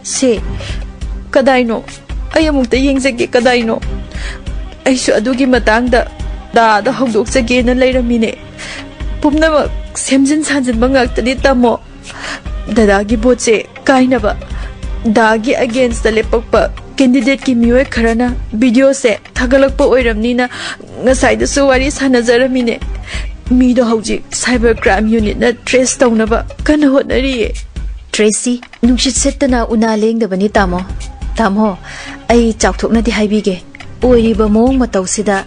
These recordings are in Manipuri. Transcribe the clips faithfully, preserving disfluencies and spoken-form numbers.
ꯁꯦ, ꯀꯗꯥꯏꯅꯣ? ꯑꯩ ꯑꯃꯨꯛꯇ ꯌꯦꯡꯖꯒꯦ, ꯀꯗꯥꯏꯅꯣ? ꯑꯩꯁꯨ ꯑꯗꯨꯒꯤ ꯃꯇꯥꯡꯗ ꯗꯥꯗ ꯍꯧꯗꯣꯛꯆꯒꯦꯅ ꯂꯩꯔꯝꯃꯤꯅꯦ꯫ ꯄꯨꯝꯅꯃꯛ ꯁꯦꯝꯖꯤꯟ ꯁꯥꯖꯤꯟꯕ ꯉꯥꯛꯇꯅꯤ, ꯇꯥꯃꯣ꯫ ꯗꯗꯥꯒꯤ ꯚꯣꯠꯁꯦ ꯀꯥꯏꯅꯕ, ꯗꯥꯒꯤ ꯑꯒꯦꯟꯁꯇ ꯂꯦꯞꯄꯛꯄ ꯀꯦꯟꯗꯤꯗꯦꯠꯀꯤ ꯃꯤꯑꯣꯏ ꯈꯔꯅ ꯚꯤꯗꯤꯑꯣꯁꯦ ꯊꯥꯒꯠꯂꯛꯄ ꯑꯣꯏꯔꯝꯅꯤꯅ ꯉꯁꯥꯏꯗꯁꯨ ꯋꯥꯔꯤ ꯁꯥꯟꯅꯖꯔꯝꯃꯤꯅꯦ꯫ ꯃꯤꯗꯣ ꯍꯧꯖꯤꯛ ꯁꯥꯏꯕꯔ ꯀ꯭ꯔꯥꯏꯝ ꯌꯨꯅꯤꯠꯅ ꯇ꯭ꯔꯦꯁ ꯇꯧꯅꯕ ꯀꯟꯅ ꯍꯣꯠꯅꯔꯤꯌꯦ꯫ ꯇ꯭ꯔꯦꯁꯤ, ꯅꯨꯡꯁꯤꯠ ꯁꯤꯠꯇꯅ ꯎꯅꯥ ꯂꯦꯡꯗꯕꯅꯤ, ꯇꯥꯃꯣ꯫ ꯇꯥꯃꯣ, ꯑꯩ ꯆꯥꯎꯊꯣꯛꯅꯗꯤ ꯍꯥꯏꯕꯤꯒꯦ꯫ ꯑꯣꯏꯔꯤꯕ ꯃꯑꯣꯡ ꯃꯇꯧꯁꯤꯗ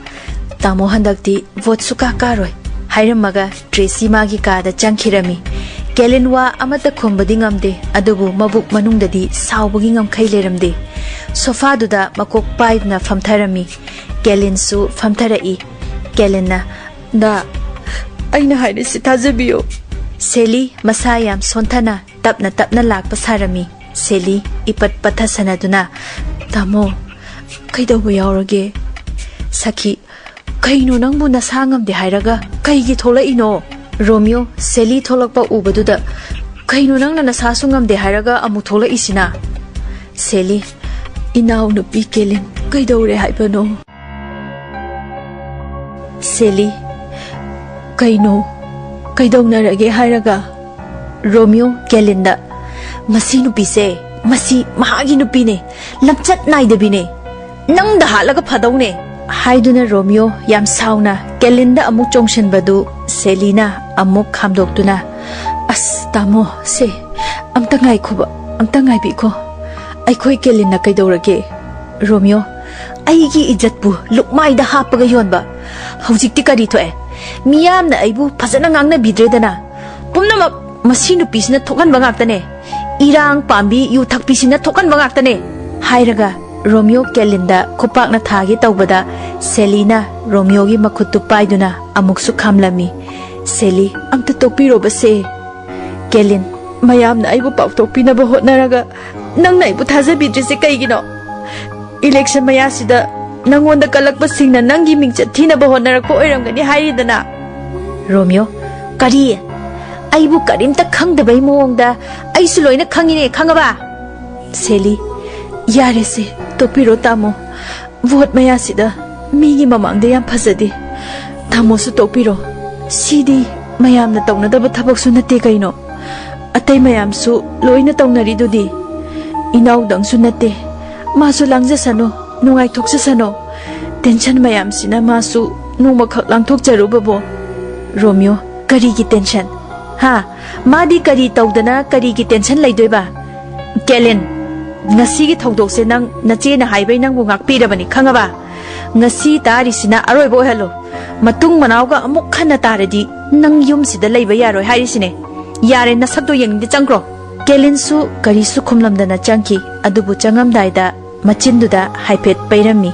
ꯇꯥꯃꯣ ꯍꯟꯗꯛꯇꯤ ꯚꯣꯠ ꯁꯨꯀꯥ ꯀꯥꯔꯣꯏ, ꯍꯥꯏꯔꯝꯃꯒ ꯇ꯭ꯔꯦꯁꯤ ꯃꯥꯒꯤ ꯀꯥꯗ ꯆꯪꯈꯤꯔꯝꯃꯤ꯫ ꯀꯦꯂꯤꯟ ꯋꯥ ꯑꯃꯠꯇ ꯈꯨꯝꯕꯗꯤ ꯉꯝꯗꯦ, ꯑꯗꯨꯕꯨ ꯃꯕꯨꯛ ꯃꯅꯨꯡꯗꯗꯤ ꯁꯥꯎꯕꯒꯤ ꯉꯝꯈꯩ ꯂꯩꯔꯝꯗꯦ꯫ ꯁꯣꯐꯥꯗꯨꯗ ꯃꯀꯣꯛ ꯄꯥꯏꯗꯨꯅ ꯐꯝꯊꯔꯝꯃꯤ꯫ ꯀꯦꯂꯤꯟꯁꯨ ꯐꯝꯊꯔꯛꯏ꯫ ꯀꯦꯂꯤꯟꯅ, "ꯗꯥ, ꯑꯩꯅ ꯍꯥꯏꯔꯤꯁꯤ ꯊꯥꯖꯕꯤꯌꯨ꯫" ꯁꯦꯂꯤ ꯃꯁꯥ ꯌꯥꯝ ꯁꯣꯟꯊꯅ ꯇꯞꯅ ꯇꯞꯅ ꯂꯥꯛꯄ ꯁꯥꯔꯝꯃꯤ꯫ ꯁꯦꯂꯤ ꯏꯄꯠ ꯄꯠꯊ ꯁꯥꯟꯅꯗꯨꯅ, "ꯇꯥꯃꯣ, ꯀꯩꯗꯧꯕ ꯌꯥꯎꯔꯒꯦ?" ꯁꯈꯤ, "ꯀꯩꯅꯣ, ꯅꯪꯕꯨ ꯅꯁꯥ ꯉꯝꯗꯦ ꯍꯥꯏꯔꯒ ꯀꯩꯒꯤ ꯊꯣꯛꯂꯛꯏꯅꯣ?" ꯔꯣꯃꯤꯌꯣ ꯁꯦꯂꯤ ꯊꯣꯛꯂꯛꯄ ꯎꯕꯗꯨꯗ, "ꯀꯩꯅꯣ, ꯅꯪꯅ ꯅꯁꯥꯁꯨ ꯉꯝꯗꯦ ꯍꯥꯏꯔꯒ ꯑꯃꯨꯛ ꯊꯣꯛꯂꯛꯏꯁꯤꯅ?" ꯁꯦꯂꯤ, "ꯏꯅꯥꯎꯅꯨꯄꯤ ꯀꯦꯂꯤꯟ ꯀꯩꯗꯧꯔꯦ ꯍꯥꯏꯕꯅꯣ?" ꯁꯦꯂꯤ, "ꯀꯩꯅꯣ? ꯀꯩꯗꯧꯅꯔꯒꯦ ꯍꯥꯏꯔꯒ?" ꯔꯣꯃꯤꯌꯣ ꯀꯦꯂꯤꯟꯗ, "ꯃꯁꯤ ꯅꯨꯄꯤꯁꯦ, ꯃꯁꯤ ꯃꯍꯥꯛꯀꯤ ꯅꯨꯄꯤꯅꯦ, ꯂꯝꯆꯠ ꯅꯥꯏꯗꯕꯤꯅꯦ, ꯅꯪꯗ ꯍꯥꯠꯂꯒ ꯐꯗꯧꯅꯦ," ꯍꯥꯏꯗꯨꯅ ꯔꯣꯃꯤꯌꯣ ꯌꯥꯝ ꯁꯥꯎꯅ ꯀꯦꯂꯤꯟꯗ ꯑꯃꯨꯛ ꯆꯣꯡꯁꯤꯟꯕꯗꯨ ꯁꯦꯂꯤꯅ ꯑꯃꯨꯛ ꯈꯥꯝꯗꯣꯛꯇꯨꯅ, "ꯑꯁ, ꯇꯥꯃꯣ, ꯁꯦ, ꯑꯝꯇ ꯉꯥꯏꯈꯣꯕ, ꯑꯝꯇ ꯉꯥꯏꯕꯤꯈꯣ꯫ ꯑꯩꯈꯣꯏ ꯀꯦꯂꯤꯟꯅ ꯀꯩꯗꯧꯔꯒꯦ?" ꯔꯣꯃꯤꯌꯣ, "ꯑꯩꯒꯤ ꯏꯖꯠꯄꯨ ꯂꯨꯛꯃꯥꯏꯗ ꯍꯥꯞꯄꯒ ꯌꯣꯟꯕ꯫ ꯍꯧꯖꯤꯛꯇꯤ ꯀꯔꯤ ꯊꯣꯛꯑꯦ? ꯃꯤꯌꯥꯝꯅ ꯑꯩꯕꯨ ꯐꯖꯅ ꯉꯥꯡꯅꯕꯤꯗ꯭ꯔꯦꯗꯅ꯫ ꯄꯨꯝꯅꯃꯛ ꯃꯁꯤ ꯅꯨꯄꯤꯁꯤꯅ ꯊꯣꯛꯍꯟꯕ ꯉꯥꯛꯇꯅꯦ꯫ ꯏꯔꯥꯡ ꯄꯥꯝꯕꯤ ꯌꯨ ꯊꯛꯄꯤꯁꯤꯅ ꯊꯣꯛꯍꯟꯕ ꯉꯥꯛꯇꯅꯦ," ꯍꯥꯏꯔꯒ ꯔꯣꯃꯤꯌꯣ ꯀꯦꯂꯤꯟꯗ ꯈꯨꯄꯥꯛꯅ ꯊꯥꯒꯦ ꯇꯧꯕꯗ ꯁꯦꯂꯤꯅ ꯔꯣꯃꯤꯌꯣꯒꯤ ꯃꯈꯨꯠꯇꯨ ꯄꯥꯏꯗꯨꯅ ꯑꯃꯨꯛꯁꯨ ꯈꯥꯝꯂꯝꯃꯤ꯫ "ꯁꯦꯂꯤ, ꯑꯝꯇ ꯇꯣꯛꯄꯤꯔꯣꯕꯁꯦ꯫ ꯀꯦꯂꯤꯟ, ꯃꯌꯥꯝꯅ ꯑꯩꯕꯨ ꯄꯥꯎꯊꯣꯛꯄꯤꯅꯕ ꯍꯣꯠꯅꯔꯒ ꯅꯪꯅ ꯑꯩꯕꯨ ꯊꯥꯖꯕꯤꯗ꯭ꯔꯤꯁꯦ ꯀꯩꯒꯤꯅꯣ? ꯏꯂꯦꯛꯁꯟ ꯃꯌꯥꯁꯤꯗ ꯅꯪꯉꯣꯟꯗ ꯀꯜꯂꯛꯄꯁꯤꯡꯅ ꯅꯪꯒꯤ ꯃꯤꯡꯆꯠ ꯊꯤꯅꯕ ꯍꯣꯠꯅꯔꯛꯄ ꯑꯣꯏꯔꯝꯒꯅꯤ ꯍꯥꯏꯔꯤꯗꯅ?" ꯔꯣꯃꯤꯌꯣ, "ꯀꯔꯤ? ꯑꯩꯕꯨ ꯀꯔꯤꯝꯇ ꯈꯪꯗꯕꯩ ꯃꯑꯣꯡꯗ? ꯑꯩꯁꯨ ꯂꯣꯏꯅ ꯈꯪꯉꯤꯅꯦ, ꯈꯪꯉꯕ?" ꯁꯦꯂꯤ, ꯌꯥꯔꯦꯁꯦ, ꯇꯣꯛꯄꯤꯔꯣ ꯇꯥꯃꯣ꯫ ꯚꯣꯠ ꯃꯌꯥꯁꯤꯗ ꯃꯤꯒꯤ ꯃꯃꯥꯡꯗ ꯌꯥꯝ ꯐꯖꯗꯦ꯫ ꯇꯥꯃꯣꯁꯨ ꯇꯣꯛꯄꯤꯔꯣ꯫ ꯁꯤꯗꯤ ꯃꯌꯥꯝꯅ ꯇꯧꯅꯗꯕ ꯊꯕꯛꯁꯨ ꯅꯠꯇꯦ ꯀꯩꯅꯣ꯫ ꯑꯇꯩ ꯃꯌꯥꯝꯁꯨ ꯂꯣꯏꯅ ꯇꯧꯅꯔꯤꯗꯨꯗꯤ꯫ ꯏꯅꯥꯎꯗꯪꯁꯨ ꯅꯠꯇꯦ꯫ ꯃꯥꯁꯨ ꯂꯥꯡꯖꯁꯅꯨ, ꯅꯨꯡꯉꯥꯏꯊꯣꯛꯆꯁꯅꯨ꯫ ꯇꯦꯟꯁꯟ ꯃꯌꯥꯝꯁꯤꯅ ꯃꯥꯁꯨ ꯅꯣꯡꯃꯈꯛ ꯂꯥꯡꯊꯣꯛꯆꯔꯨꯕꯕꯣ꯫ ꯔꯣꯃꯤꯌꯣ, ꯀꯔꯤꯒꯤ ꯇꯦꯟꯁꯟ? ꯍꯥ? ꯃꯥꯗꯤ ꯀꯔꯤ ꯇꯧꯗꯅ ꯀꯔꯤꯒꯤ ꯇꯦꯟꯁꯟ ꯂꯩꯗꯣꯏꯕ? ꯀꯦꯂꯤꯟ, ꯉꯁꯤꯒꯤ ꯊꯧꯗꯣꯛꯁꯦ ꯅꯪ ꯅꯆꯦꯅ ꯍꯥꯏꯕꯩ ꯅꯪꯕꯨ ꯉꯥꯛꯄꯤꯔꯕꯅꯤ, ꯈꯪꯉꯕ? ꯉꯁꯤ ꯇꯥꯔꯤꯁꯤꯅ ꯑꯔꯣꯏꯕ ꯑꯣꯏꯍꯜꯂꯣ꯫ ꯃꯇꯨꯡ ꯃꯅꯥꯎꯒ ꯑꯃꯨꯛ ꯈꯟꯅ ꯇꯥꯔꯗꯤ ꯅꯪ ꯌꯨꯝꯁꯤꯗ ꯂꯩꯕ ꯌꯥꯔꯣꯏ ꯍꯥꯏꯔꯤꯁꯤꯅꯦ꯫ ꯌꯥꯔꯦ, ꯅꯁꯛꯇꯣ ꯌꯦꯡꯅꯤꯡꯗꯦ, ꯆꯪꯈ꯭ꯔꯣ꯫ ꯀꯦꯂꯤꯟꯁꯨ ꯀꯔꯤꯁꯨ ꯈꯨꯝꯂꯝꯗꯅ ꯆꯪꯈꯤ, ꯑꯗꯨꯕꯨ ꯆꯪꯉꯝꯗꯥꯏꯗ ꯃꯆꯤꯟꯗꯨꯗ ꯍꯥꯏꯐꯦꯠ ꯄꯩꯔꯝꯃꯤ꯫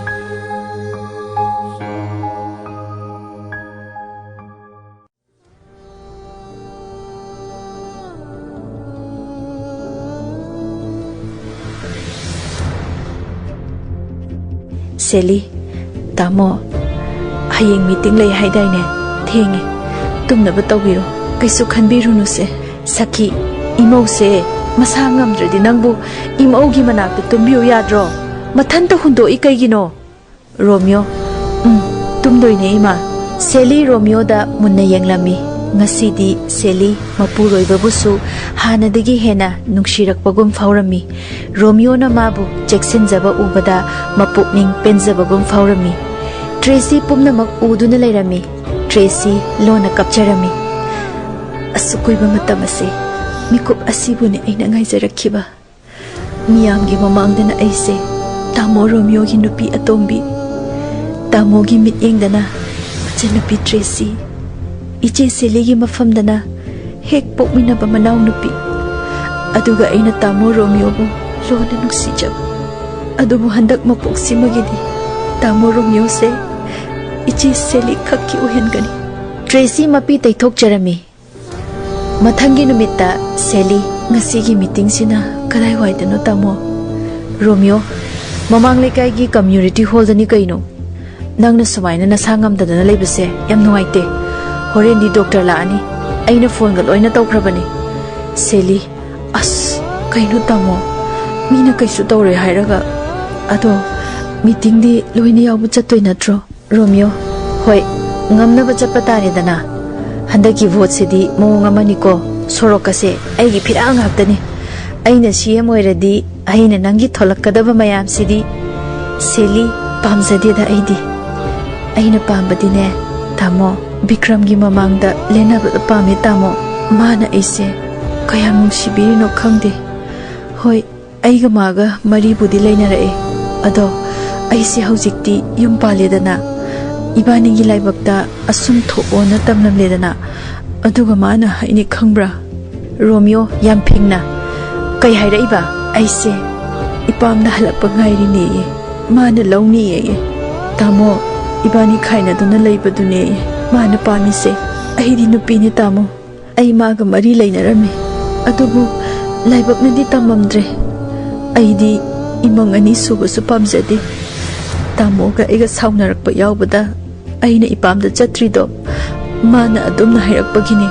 ꯁꯦꯂꯤ, ꯇꯥꯃꯣ, ꯍꯌꯦꯡ ꯃꯤꯇꯤꯡ ꯂꯩ ꯍꯥꯏꯗꯥꯏꯅꯦ? ꯊꯦꯡꯉꯦ, ꯇꯨꯝꯅꯕ ꯇꯧꯕꯤꯔꯣ꯫ ꯀꯩꯁꯨ ꯈꯟꯕꯤꯔꯨꯅꯨꯁꯦ꯫ ꯁꯈꯤ, ꯏꯃꯧꯁꯦ ꯃꯁꯥ ꯉꯝꯗ꯭ꯔꯗꯤ ꯅꯪꯕꯨ ꯏꯃꯧꯒꯤ ꯃꯅꯥꯛꯇ ꯇꯨꯝꯕꯤꯌꯨ ꯌꯥꯗ꯭ꯔꯣ? ꯃꯊꯟꯇ ꯍꯨꯟꯗꯣꯛꯏ ꯀꯩꯒꯤꯅꯣ? ꯔꯣꯃꯤꯌꯣ, ꯎꯝ, ꯇꯨꯝꯗꯣꯏꯅꯦ ꯏꯃꯥ꯫ ꯁꯦꯂꯤ ꯔꯣꯃꯤꯌꯣꯗ ꯃꯨꯟꯅ ꯌꯦꯡꯂꯝꯃꯤ꯫ ꯉꯁꯤꯗꯤ ꯁꯦꯂꯤ ꯃꯄꯨꯔꯣꯏꯕꯕꯨꯁꯨ ꯍꯥꯟꯅꯗꯒꯤ ꯍꯦꯟꯅ ꯅꯨꯡꯁꯤꯔꯛꯄꯒꯨꯝ ꯐꯥꯎꯔꯝꯃꯤ꯫ ꯔꯣꯃꯤꯌꯣꯅ ꯃꯥꯕꯨ ꯆꯦꯛꯁꯤꯟꯖꯕ ꯎꯕꯗ ꯃꯄꯨꯛꯅꯤꯡ ꯄꯦꯟꯖꯕꯒꯨꯝ ꯐꯥꯎꯔꯝꯃꯤ꯫ ꯇ꯭ꯔꯦꯁꯤ ꯄꯨꯝꯅꯃꯛ ꯎꯗꯨꯅ ꯂꯩꯔꯝꯃꯤ꯫ ꯇ꯭ꯔꯦꯁꯤ ꯂꯣꯟꯅ ꯀꯞꯆꯔꯝꯃꯤ꯫ ꯑꯁꯨꯛ ꯀꯨꯏꯕ ꯃꯇꯝ ꯑꯁꯤ ꯃꯤꯀꯨꯞ ꯑꯁꯤꯕꯨꯅꯤ ꯑꯩꯅ ꯉꯥꯏꯖꯔꯛꯈꯤꯕ꯫ ꯃꯤꯌꯥꯝꯒꯤ ꯃꯃꯥꯡꯗꯅ ꯑꯩꯁꯦ ꯇꯥꯃꯣ ꯔꯣꯃꯤꯌꯣꯒꯤ ꯅꯨꯄꯤ ꯑꯇꯣꯝꯕꯤ, ꯇꯥꯃꯣꯒꯤ ꯃꯤꯠꯌꯦꯡꯗꯅ ꯃꯆꯟꯅꯨꯄꯤ ꯇ꯭ꯔꯦꯁꯤ, ꯏꯆꯦ ꯁꯦꯂꯤꯒꯤ ꯃꯐꯝꯗꯅ ꯍꯦꯛ ꯄꯣꯛꯃꯤꯟꯅꯕ ꯃꯅꯥꯎꯅꯨꯄꯤ, ꯑꯗꯨꯒ ꯑꯩꯅ ꯇꯥꯃꯣ ꯔꯣꯃꯤꯌꯣꯕꯨ ꯂꯣꯟꯅ ꯅꯨꯡꯁꯤꯖꯕ꯫ ꯑꯗꯨꯕꯨ ꯍꯟꯗꯛ ꯃꯄꯣꯛꯁꯤꯃꯒꯤꯗꯤ ꯇꯥꯃꯣ ꯔꯣꯃꯤꯌꯣꯁꯦ ꯏꯆꯦ ꯁꯦꯂꯤ ꯈꯛꯀꯤ ꯑꯣꯏꯍꯟꯒꯅꯤ꯫ ꯇ꯭ꯔꯦꯁꯤ ꯃꯄꯤ ꯇꯩꯊꯣꯛꯆꯔꯝꯃꯤ꯫ ꯃꯊꯪꯒꯤ ꯅꯨꯃꯤꯠꯇ ꯁꯦꯂꯤ, "ꯉꯁꯤꯒꯤ ꯃꯤꯇꯤꯡꯁꯤꯅ ꯀꯗꯥꯏꯋꯥꯏꯗꯅꯣ, ꯇꯥꯃꯣ?" ꯔꯣꯃꯤꯌꯣ, "ꯃꯃꯥꯡ ꯂꯩꯀꯥꯏꯒꯤ ꯀꯝꯃ꯭ꯌꯨꯅꯤꯇꯤ ꯍꯣꯜꯗꯅꯤ ꯀꯩꯅꯣ꯫ ꯅꯪꯅ ꯁꯨꯃꯥꯏꯅ ꯅꯁꯥ ꯉꯝꯗꯗꯅ ꯂꯩꯕꯁꯦ ꯌꯥꯝ ꯅꯨꯡꯉꯥꯏꯇꯦ꯫ ꯍꯣꯔꯦꯟꯗꯤ ꯗꯣꯛꯇꯔ ꯂꯥꯛꯑꯅꯤ꯫ ꯑꯩꯅ ꯐꯣꯟꯒ ꯂꯣꯏꯅ ꯇꯧꯈ꯭ꯔꯕꯅꯤ꯫" ꯁꯦꯂꯤ, "ꯑꯁ, ꯀꯩꯅꯣ ꯇꯥꯃꯣ? ꯃꯤꯅ ꯀꯩꯁꯨ ꯇꯧꯔꯣꯏ ꯍꯥꯏꯔꯒ꯫ ꯑꯗꯣ ꯃꯤꯇꯤꯡꯗꯤ ꯂꯣꯏꯅ ꯌꯥꯎꯕ ꯆꯠꯇꯣꯏ ꯅꯠꯇ꯭ꯔꯣ? ꯔꯣꯃꯤꯌꯣ, ꯍꯣꯏ, ꯉꯝꯅꯕ ꯆꯠꯄ ꯇꯥꯔꯦꯗꯅ꯫ ꯍꯟꯗꯛꯀꯤ ꯚꯣꯠꯁꯤꯗꯤ ꯃꯑꯣꯡ ꯑꯃꯅꯤꯀꯣ꯫ ꯁꯣꯔꯣꯛꯀꯁꯦ ꯑꯩꯒꯤ ꯐꯤꯔꯥꯜ ꯉꯥꯛꯇꯅꯤ꯫ ꯑꯩꯅ ꯁꯤ ꯑꯦꯝ ꯑꯣꯏꯔꯗꯤ ꯑꯩꯅ ꯅꯪꯒꯤ ꯊꯣꯂꯛꯀꯗꯕ ꯃꯌꯥꯝꯁꯤꯗꯤ꯫ ꯁꯦꯂꯤ, ꯄꯥꯝꯖꯗꯦꯗ ꯑꯩꯗꯤ꯫ ꯑꯩꯅ ꯄꯥꯝꯕꯗꯤꯅꯦ, ꯇꯥꯃꯣ, ꯕꯤꯀ꯭ꯔꯝꯒꯤ ꯃꯃꯥꯡꯗ ꯂꯦꯟꯅꯕꯗ ꯄꯥꯝꯃꯦ ꯇꯥꯃꯣ꯫ ꯃꯥꯅ ꯑꯩꯁꯦ ꯀꯌꯥꯝ ꯅꯨꯡꯁꯤꯕꯤꯔꯤꯅꯣ ꯈꯪꯗꯦ꯫ ꯍꯣꯏ, ꯑꯩꯒ ꯃꯥꯒ ꯃꯔꯤꯕꯨꯗꯤ ꯂꯩꯅꯔꯛꯑꯦ꯫ ꯑꯗꯣ ꯑꯩꯁꯦ ꯍꯧꯖꯤꯛꯇꯤ ꯌꯨꯝ ꯄꯥꯜꯂꯦꯗꯅ, ꯏꯕꯥꯅꯤꯒꯤ ꯂꯥꯏꯕꯛꯇ ꯑꯁꯨꯝ ꯊꯣꯛꯑꯣꯅ ꯇꯝꯂꯝꯂꯦꯗꯅ꯫ ꯑꯗꯨꯒ ꯃꯥꯅ ꯍꯥꯏꯅꯤ ꯈꯪꯕ꯭ꯔꯥ? ꯔꯣꯃꯤꯌꯣ, ꯌꯥꯝ ꯐꯤꯡꯅ꯫ ꯀꯩ ꯍꯥꯏꯔꯛꯏꯕ? ꯑꯩꯁꯦ ꯏꯄꯥꯝꯗ ꯍꯜꯂꯛꯄ ꯉꯥꯏꯔꯤꯅꯦꯌꯦ꯫ ꯃꯥꯅ ꯂꯧꯅꯤꯌꯦꯌꯦ꯫ ꯇꯥꯃꯣ, ꯏꯕꯥꯅꯤ ꯈꯥꯏꯅꯗꯨꯅ ꯂꯩꯕꯗꯨꯅꯦꯌꯦ ꯃꯥꯅ ꯄꯥꯝꯃꯤꯁꯦ꯫ ꯑꯩꯗꯤ ꯅꯨꯄꯤꯅꯦ ꯇꯥꯃꯣ꯫ ꯑꯩ ꯃꯥꯒ ꯃꯔꯤ ꯂꯩꯅꯔꯝꯃꯤ꯫ ꯑꯗꯨꯕꯨ ꯂꯥꯏꯕꯛꯅꯗꯤ ꯇꯝꯃꯝꯗ꯭ꯔꯦ꯫ ꯑꯩꯗꯤ ꯏꯃꯪ ꯑꯅꯤ ꯁꯨꯕꯁꯨ ꯄꯥꯝꯖꯗꯦ꯫ ꯇꯥꯃꯣꯒ ꯑꯩꯒ ꯁꯥꯎꯅꯔꯛꯄ ꯌꯥꯎꯕꯗ ꯑꯩꯅ ꯏꯄꯥꯝꯗ ꯆꯠꯇ꯭ꯔꯤꯗꯣ ꯃꯥꯅ ꯑꯗꯨꯝꯅ ꯍꯥꯏꯔꯛꯄꯒꯤꯅꯦ꯫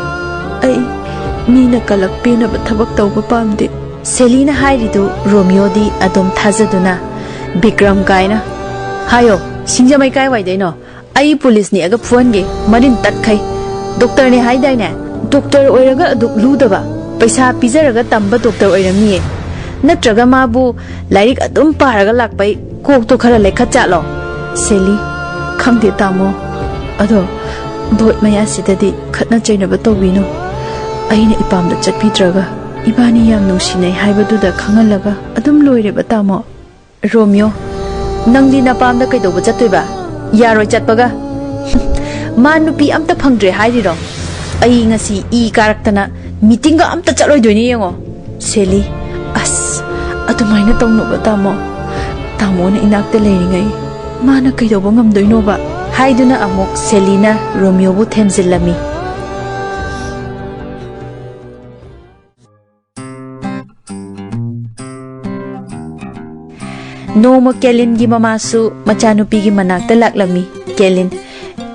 ꯑꯩ ꯃꯤꯅ ꯀꯂꯛ ꯄꯦꯟꯅꯕ ꯊꯕꯛ ꯇꯧꯕ ꯄꯥꯝꯗꯦ꯫ ꯁꯦꯂꯤꯅ ꯍꯥꯏꯔꯤꯗꯨ ꯔꯣꯃꯤꯌꯣꯗꯤ ꯑꯗꯨꯝ ꯊꯥꯖꯗꯨꯅ, "ꯕꯤꯀ꯭ꯔꯝ ꯀꯥꯏꯅ ꯍꯥꯏꯌꯣ, ꯁꯤꯡꯖꯃꯩ ꯀꯥꯏꯋꯥꯏꯗꯩꯅꯣ? ꯑꯩ ꯄꯨꯂꯤꯁ ꯅꯦꯛꯑꯒ ꯐꯨꯍꯟꯒꯦ, ꯃꯔꯤꯟ ꯇꯠꯈꯩ꯫ ꯗꯣꯛꯇꯔꯅꯦ ꯍꯥꯏꯗꯥꯏꯅꯦ? ꯗꯣꯛꯇꯔ ꯑꯣꯏꯔꯒ ꯑꯗꯨꯛ ꯂꯨꯗꯕ? ꯄꯩꯁꯥ ꯄꯤꯖꯔꯒ ꯇꯝꯕ ꯗꯣꯛꯇꯔ ꯑꯣꯏꯔꯝꯅꯤꯌꯦ꯫ ꯅꯠꯇ꯭ꯔꯒ ꯃꯥꯕꯨ ꯂꯥꯏꯔꯤꯛ ꯑꯗꯨꯝ ꯄꯥꯔꯒ ꯂꯥꯛꯄꯩ ꯀꯣꯛꯇꯣ ꯈꯔ ꯂꯩꯈꯠ ꯆꯥꯠꯂꯣ?" ꯁꯦꯂꯤ, ꯈꯪꯗꯦ ꯇꯥꯃꯣ꯫ ꯑꯗꯣ ꯚꯣꯠ ꯃꯌꯥꯁꯤꯗꯗꯤ ꯈꯠꯅ ꯆꯩꯅꯕ ꯇꯧꯕꯤꯅꯨ꯫ ꯑꯩꯅ ꯏꯄꯥꯝꯗ ꯆꯠꯄꯤꯗ꯭ꯔꯒ ꯏꯕꯥꯅꯤ ꯌꯥꯝ ꯅꯨꯡꯁꯤꯅꯩ ꯍꯥꯏꯕꯗꯨꯗ ꯈꯪꯍꯜꯂꯒ ꯑꯗꯨꯝ ꯂꯣꯏꯔꯦꯕ ꯇꯥꯃꯣ꯫ ꯔꯣꯃꯤꯌꯣ, ꯅꯪꯗꯤ ꯅꯄꯥꯝꯗ ꯀꯩꯗꯧꯕ ꯆꯠꯇꯣꯏꯕ? ꯌꯥꯔꯣꯏ ꯆꯠꯄꯒ꯫ ꯃꯥ ꯅꯨꯄꯤ ꯑꯝꯇ ꯐꯪꯗ꯭ꯔꯦ ꯍꯥꯏꯔꯤꯔꯣ? ꯑꯩ ꯉꯁꯤ ꯏ ꯀꯥꯔꯛꯇꯅ ꯃꯤꯇꯤꯡꯒ ꯑꯝꯇ ꯆꯠꯂꯣꯏꯗꯣꯏꯅꯦ ꯌꯦꯡꯉꯣ꯫ ꯁꯦꯂꯤ, ꯑꯁ, ꯑꯗꯨꯃꯥꯏꯅ ꯇꯧꯅꯨꯕ ꯇꯥꯃꯣ꯫ ꯇꯥꯃꯣꯅ ꯏꯅꯥꯛꯇ ꯂꯩꯔꯤꯉꯩ ꯃꯥꯅ ꯀꯩꯗꯧꯕ ꯉꯝꯗꯣꯏꯅꯣꯕ? ꯍꯥꯏꯗꯨꯅ ꯑꯃꯨꯛ ꯁꯦꯂꯤꯅ ꯔꯣꯃꯤꯌꯣꯕꯨ ꯊꯦꯝꯖꯤꯜꯂꯝꯃꯤ꯫ ꯅꯣꯡꯃ ꯀꯦꯂꯤꯟꯒꯤ ꯃꯃꯥꯁꯨ ꯃꯆꯥꯅꯨꯄꯤꯒꯤ ꯃꯅꯥꯛꯇ ꯂꯥꯛꯂꯝꯃꯤ꯫ ꯀꯦꯂꯤꯟ,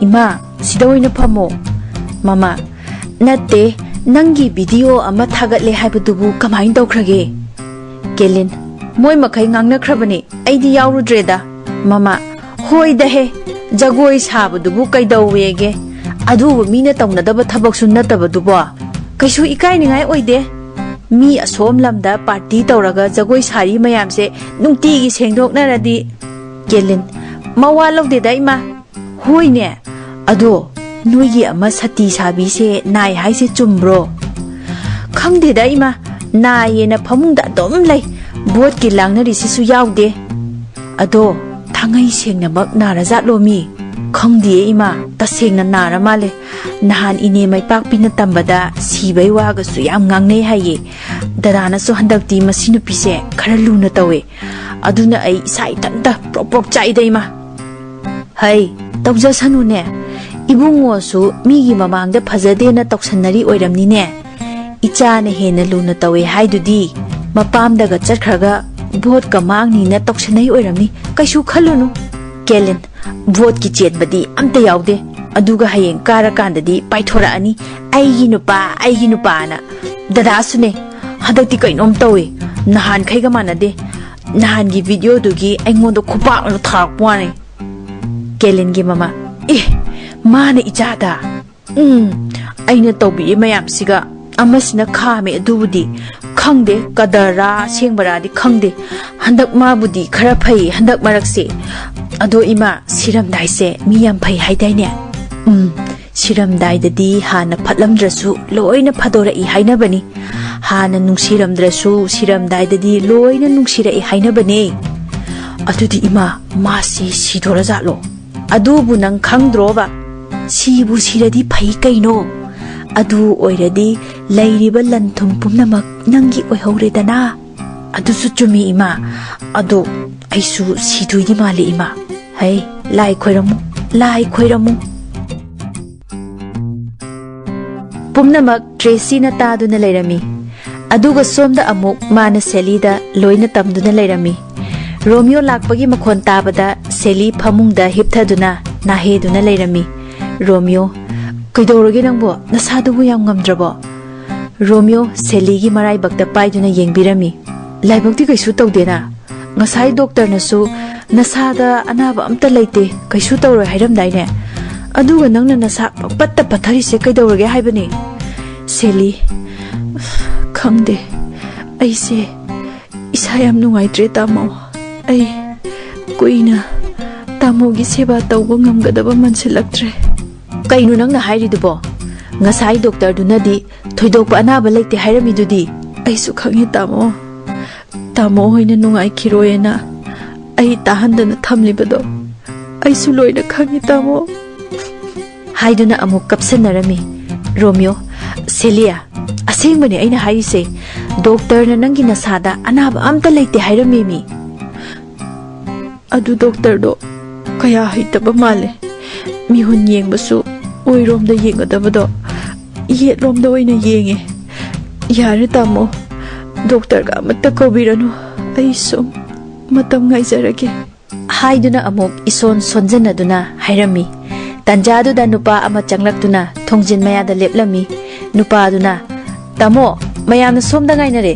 "ꯏꯃꯥ, ꯁꯤꯗ ꯑꯣꯏꯅ ꯐꯝꯃꯣ꯫" ꯃꯃꯥ, "ꯅꯠꯇꯦ, ꯅꯪꯒꯤ ꯚꯤꯗꯤꯑꯣ ꯑꯃ ꯊꯥꯒꯠꯂꯦ ꯍꯥꯏꯕꯗꯨꯕꯨ ꯀꯃꯥꯏꯅ ꯇꯧꯈ꯭ꯔꯒꯦ?" ꯀꯦꯂꯤꯟ, ꯃꯣꯏ ꯃꯈꯩ ꯉꯥꯡꯅꯈ꯭ꯔꯕꯅꯤ, ꯑꯩꯗꯤ ꯌꯥꯎꯔꯨꯗ꯭ꯔꯦꯗ꯫ ꯃꯃꯥ, ꯍꯣꯏꯗꯍꯦ, ꯖꯒꯣꯏ ꯁꯥꯕꯗꯨꯕꯨ ꯀꯩꯗꯧꯋꯦꯒꯦ? ꯑꯗꯨꯕꯨ ꯃꯤꯅ ꯇꯧꯅꯗꯕ ꯊꯕꯛꯁꯨ ꯅꯠꯇꯕꯗꯨꯕꯣ꯫ ꯀꯩꯁꯨ ꯏꯀꯥꯏꯅꯤꯡꯉꯥꯏ ꯑꯣꯏꯗꯦ꯫ ꯃꯤ ꯑꯁꯣꯝ ꯂꯝꯗ ꯄꯥꯔꯇꯤ ꯇꯧꯔꯒ ꯖꯒꯣꯏ ꯁꯥꯔꯤ ꯃꯌꯥꯝꯁꯦ ꯅꯨꯡꯇꯤꯒꯤ ꯁꯦꯡꯗꯣꯛꯅꯔꯗꯤ꯫ ꯀꯦꯂꯤꯟ, ꯃꯋꯥ ꯂꯧꯗꯦꯗ ꯏꯃꯥ꯫ ꯍꯣꯏꯅꯦ, ꯑꯗꯣ ꯅꯣꯏꯒꯤ ꯑꯃ ꯁꯇꯤ ꯁꯥꯕꯤꯁꯦ ꯅꯥꯏ ꯍꯥꯏꯁꯦ ꯆꯨꯝꯕ꯭ꯔꯣ? ꯈꯪꯗꯦꯗ ꯏꯃꯥ, ꯅꯥꯏꯌꯦꯅ ꯐꯃꯨꯡꯗ ꯑꯗꯨꯝ ꯂꯩ꯫ ꯚꯣꯠꯀꯤ ꯂꯥꯡꯅꯔꯤꯁꯤꯁꯨ ꯌꯥꯎꯗꯦ꯫ ꯑꯗꯣ ꯊꯥꯡꯉꯩ ꯁꯦꯡꯅꯃꯛ ꯅꯥꯔꯖꯥꯠꯂꯣ ꯃꯤ? ꯈꯪꯗꯦꯌꯦ ꯏꯃꯥ, ꯇꯁꯦꯡꯅ ꯅꯥꯔ ꯃꯥꯜꯂꯦ꯫ ꯅꯍꯥꯟ ꯏꯅꯦ ꯃꯩꯄꯥꯛꯄꯤꯅ ꯇꯝꯕꯗ ꯁꯤꯕꯩ ꯋꯥꯒꯁꯨ ꯌꯥꯝ ꯉꯥꯡꯅꯩ ꯍꯥꯏꯌꯦ꯫ ꯗꯗꯥꯅꯁꯨ ꯍꯟꯗꯛꯇꯤ ꯃꯁꯤ ꯅꯨꯄꯤꯁꯦ ꯈꯔ ꯂꯨꯅ ꯇꯧꯋꯦ꯫ ꯑꯗꯨꯅ ꯑꯩ ꯏꯁꯥ ꯏꯊꯟꯇ ꯄ꯭ꯔꯣꯛ ꯄ꯭ꯔꯣꯛ ꯆꯥꯛꯏꯗ ꯏꯃꯥ꯫ ꯍꯩ, ꯇꯧꯖꯁꯅꯨꯅꯦ꯫ ꯏꯕꯨꯡꯉꯣꯁꯨ ꯃꯤꯒꯤ ꯃꯃꯥꯡꯗ ꯐꯖꯗꯦꯅ ꯇꯧꯁꯟꯅꯔꯤ ꯑꯣꯏꯔꯝꯅꯤꯅꯦ꯫ ꯏꯆꯥꯅ ꯍꯦꯟꯅ ꯂꯨꯅ ꯇꯧꯋꯦ ꯍꯥꯏꯗꯨꯗꯤ꯫ ꯃꯄꯥꯝꯗꯒ ꯆꯠꯈ꯭ꯔꯒ ꯚꯣꯠꯀ ꯃꯥꯡꯅꯤꯅ ꯇꯧꯁꯟꯅꯩ ꯑꯣꯏꯔꯝꯅꯤ꯫ ꯀꯩꯁꯨ ꯈꯜꯂꯨꯅꯨ꯫ ꯀꯦꯂꯤꯟ, ꯚꯣꯠꯀꯤ ꯆꯦꯟꯕꯗꯤ ꯑꯝꯇ ꯌꯥꯎꯗꯦ꯫ ꯑꯗꯨꯒ ꯍꯌꯦꯡ ꯀꯥꯔꯀꯥꯟꯗꯗꯤ ꯄꯥꯏꯊꯣꯔꯛꯑꯅꯤ, "ꯑꯩꯒꯤ ꯅꯨꯄꯥ, ꯑꯩꯒꯤ ꯅꯨꯄꯥꯅ"꯫ ꯗꯗꯥꯁꯨꯅꯦ, ꯍꯟꯗꯛꯇꯤ ꯀꯩꯅꯣꯝ ꯇꯧꯏ꯫ ꯅꯍꯥꯟꯈꯩꯒ ꯃꯥꯟꯅꯗꯦ꯫ ꯅꯍꯥꯟꯒꯤ ꯚꯤꯗꯤꯑꯣꯗꯨꯒꯤ ꯑꯩꯉꯣꯟꯗ ꯈꯨꯄꯥꯛ ꯑꯃ ꯊꯥꯔꯛꯄ ꯋꯥꯅꯤ꯫ ꯀꯦꯂꯤꯟꯒꯤ ꯃꯃꯥ, "ꯑꯦ, ꯃꯥꯅ ꯏꯆꯥꯗ?" "ꯎꯝ, ꯑꯩꯅ ꯇꯧꯕꯤꯔꯤ ꯃꯌꯥꯝꯁꯤꯒ ꯑꯃꯁꯤꯅ ꯈꯥꯝꯃꯦ꯫ ꯑꯗꯨꯕꯨꯗꯤ ꯈꯪꯗꯦ, ꯀꯗꯔꯔꯥ ꯑꯁꯦꯡꯕꯔꯥꯗꯤ ꯈꯪꯗꯦ꯫ ꯍꯟꯗꯛ ꯃꯥꯕꯨꯗꯤ ꯈꯔ ꯐꯩ ꯍꯟꯗꯛ ꯃꯔꯛꯁꯦ꯫ ꯑꯗꯣ ꯏꯃꯥ, ꯁꯤꯔꯝꯗꯥꯏꯁꯦ ꯃꯤ ꯌꯥꯝ ꯐꯩ ꯍꯥꯏꯗꯥꯏꯅꯦ?" "ꯎꯝ, ꯁꯤꯔꯝꯗꯥꯏꯗꯗꯤ ꯍꯥꯟꯅ ꯐꯠꯂꯝꯗ꯭ꯔꯁꯨ ꯂꯣꯏꯅ ꯐꯗꯣꯔꯛꯏ ꯍꯥꯏꯅꯕꯅꯤ꯫ ꯍꯥꯟꯅ ꯅꯨꯡꯁꯤꯔꯝꯗ꯭ꯔꯁꯨ ꯁꯤꯔꯝꯗꯥꯏꯗꯗꯤ ꯂꯣꯏꯅ ꯅꯨꯡꯁꯤꯔꯛꯏ ꯍꯥꯏꯅꯕꯅꯦ꯫ ꯑꯗꯨꯗꯤ ꯏꯃꯥ, ꯃꯥꯁꯤ ꯁꯤꯗꯣꯔꯖꯥꯠꯂꯣ?" "ꯑꯗꯨꯕꯨ ꯅꯪ ꯈꯪꯗ꯭ꯔꯣꯕ? ꯁꯤꯕꯨ ꯁꯤꯔꯗꯤ ꯐꯩ ꯀꯩꯅꯣ꯫ ꯑꯗꯨ ꯑꯣꯏꯔꯗꯤ ꯂꯩꯔꯤꯕ ꯂꯟ ꯊꯨꯝ ꯄꯨꯝꯅꯃꯛ ꯅꯪꯒꯤ ꯑꯣꯏꯍꯧꯔꯦꯗꯅ꯫" "ꯑꯗꯨꯁꯨ ꯆꯨꯝꯃꯤ ꯏꯃꯥ꯫ ꯑꯗꯣ ꯑꯩꯁꯨ ꯁꯤꯗꯣꯏꯗꯤ ꯃꯥꯜꯂꯤ ꯏꯃꯥ꯫ ꯍꯩ, ꯂꯥꯏ ꯈꯣꯏꯔꯝꯃꯨ, ꯂꯥꯏ ꯈꯣꯏꯔꯝꯃꯨ꯫" ꯄꯨꯝꯅꯃꯛ ꯇ꯭ꯔꯦꯁꯤꯅ ꯇꯥꯗꯨꯅ ꯂꯩꯔꯝꯃꯤ꯫ ꯑꯗꯨꯒ ꯁꯣꯝꯗ ꯑꯃꯨꯛ ꯃꯥꯅ ꯁꯦꯂꯤꯗ ꯂꯣꯏꯅ ꯇꯝꯗꯨꯅ ꯂꯩꯔꯝꯃꯤ꯫ ꯔꯣꯃꯤꯑꯣ ꯂꯥꯛꯄꯒꯤ ꯃꯈꯣꯟ ꯇꯥꯕꯗ ꯁꯦꯂꯤ ꯐꯃꯨꯡꯗ ꯍꯤꯞꯊꯗꯨꯅ ꯅꯥꯍꯦꯗꯨꯅ ꯂꯩꯔꯝꯃꯤ꯫ "ꯔꯣꯃꯤꯑꯣ, ꯀꯩꯗꯧꯔꯒꯦ ꯅꯪꯕꯣ? ꯅꯁꯥꯗꯨꯕꯨ ꯌꯥꯝ ꯉꯝꯗ꯭ꯔꯕꯣ?" ꯔꯣꯃꯤꯑꯣ ꯁꯦꯂꯤꯒꯤ ꯃꯔꯥꯏꯕꯛꯇ ꯄꯥꯏꯗꯨꯅ ꯌꯦꯡꯕꯤꯔꯝꯃꯤ꯫ ꯂꯥꯏꯕꯛꯇꯤ ꯀꯩꯁꯨ ꯇꯧꯗꯦꯅ? ꯉꯁꯥꯏ ꯗꯣꯛꯇꯔꯅꯁꯨ ꯅꯁꯥꯗ ꯑꯅꯥꯕ ꯑꯝꯇ ꯂꯩꯇꯦ, ꯀꯩꯁꯨ ꯇꯧꯔꯣꯏ ꯍꯥꯏꯔꯝꯗꯥꯏꯅꯦ? ꯑꯗꯨꯒ ꯅꯪꯅ ꯅꯁꯥ ꯄꯪꯄꯠꯇ ꯄꯠꯊꯔꯤꯁꯦ ꯀꯩꯗꯧꯔꯒꯦ ꯍꯥꯏꯕꯅꯤ? ꯁꯦꯂꯤ, ꯈꯪꯗꯦ, ꯑꯩꯁꯦ ꯏꯁꯥ ꯌꯥꯝ ꯅꯨꯡꯉꯥꯏꯇ꯭ꯔꯦ ꯇꯥꯃꯣ꯫ ꯑꯩ ꯀꯨꯏꯅ ꯇꯥꯃꯣꯒꯤ ꯁꯦꯕꯥ ꯇꯧꯕ ꯉꯝꯒꯗꯕ ꯃꯥꯟꯁꯤꯜꯂꯛꯇ꯭ꯔꯦ꯫ ꯀꯩꯅꯣ ꯅꯪꯅ ꯍꯥꯏꯔꯤꯗꯨꯕꯣ? ꯉꯁꯥꯏ ꯗꯣꯛꯇꯔꯗꯨꯅꯗꯤ ꯊꯣꯏꯗꯣꯛꯄ ꯑꯅꯥꯕ ꯂꯩꯇꯦ ꯍꯥꯏꯔꯝꯃꯤꯗꯨꯗꯤ? ꯑꯩꯁꯨ ꯈꯪꯉꯤ ꯇꯥꯃꯣ꯫ ꯇꯥꯃꯣ ꯍꯣꯏꯅ ꯅꯨꯡꯉꯥꯏꯈꯤꯔꯣꯏꯅ ꯑꯩ ꯇꯥꯍꯟꯗꯅ ꯊꯝꯂꯤꯕꯗꯣ ꯑꯩꯁꯨ ꯂꯣꯏꯅ ꯈꯪꯉꯤ ꯇꯥꯃꯣ꯫ ꯍꯥꯏꯗꯨꯅ ꯑꯃꯨꯛ ꯀꯞꯁꯟꯅꯔꯝꯃꯤ꯫ ꯔꯣꯃꯤꯌꯣ, ꯁꯦꯂꯤꯌꯥ, ꯑꯁꯦꯡꯕꯅꯦ ꯑꯩꯅ ꯍꯥꯏꯔꯤꯁꯦ꯫ ꯗꯣꯛꯇꯔꯅ ꯅꯪꯒꯤ ꯅꯁꯥꯗ ꯑꯅꯥꯕ ꯑꯝꯇ ꯂꯩꯇꯦ ꯍꯥꯏꯔꯝꯃꯦꯃꯤ꯫ ꯑꯗꯨ ꯗꯣꯛꯇꯔꯗꯣ ꯀꯌꯥ ꯍꯩꯇꯕ ꯃꯥꯜꯂꯦ꯫ ꯃꯤꯍꯨꯟ ꯌꯦꯡꯕꯁꯨ ꯑꯣꯏꯔꯣꯝꯗ ꯌꯦꯡꯒꯗꯕꯗꯣ ꯌꯦꯠꯂꯣꯝꯗ ꯑꯣꯏꯅ ꯌꯦꯡꯉꯦ꯫ ꯌꯥꯔꯦ ꯇꯥꯃꯣ, ꯗꯣꯛꯇꯔꯒ ꯑꯃꯠꯇ ꯀꯧꯕꯤꯔꯅꯨ, ꯑꯩ ꯁꯨꯝ ꯃꯇꯝ ꯉꯥꯏꯖꯔꯒꯦ꯫ ꯍꯥꯏꯗꯨꯅ ꯑꯃꯨꯛ ꯏꯁꯣꯟ ꯁꯣꯟꯖꯟꯅꯗꯨꯅ ꯍꯥꯏꯔꯝꯃꯤ꯫ ꯇꯟꯖꯥꯗꯨꯗ ꯅꯨꯄꯥ ꯑꯃ ꯆꯪꯂꯛꯇꯨꯅ ꯊꯣꯡꯖꯤꯟ ꯃꯌꯥꯗ ꯂꯦꯞꯂꯝꯃꯤ꯫ ꯅꯨꯄꯥꯗꯨꯅ, "ꯇꯥꯃꯣ, ꯃꯌꯥꯝꯅ ꯁꯣꯝꯗ ꯉꯥꯏꯅꯔꯦ꯫"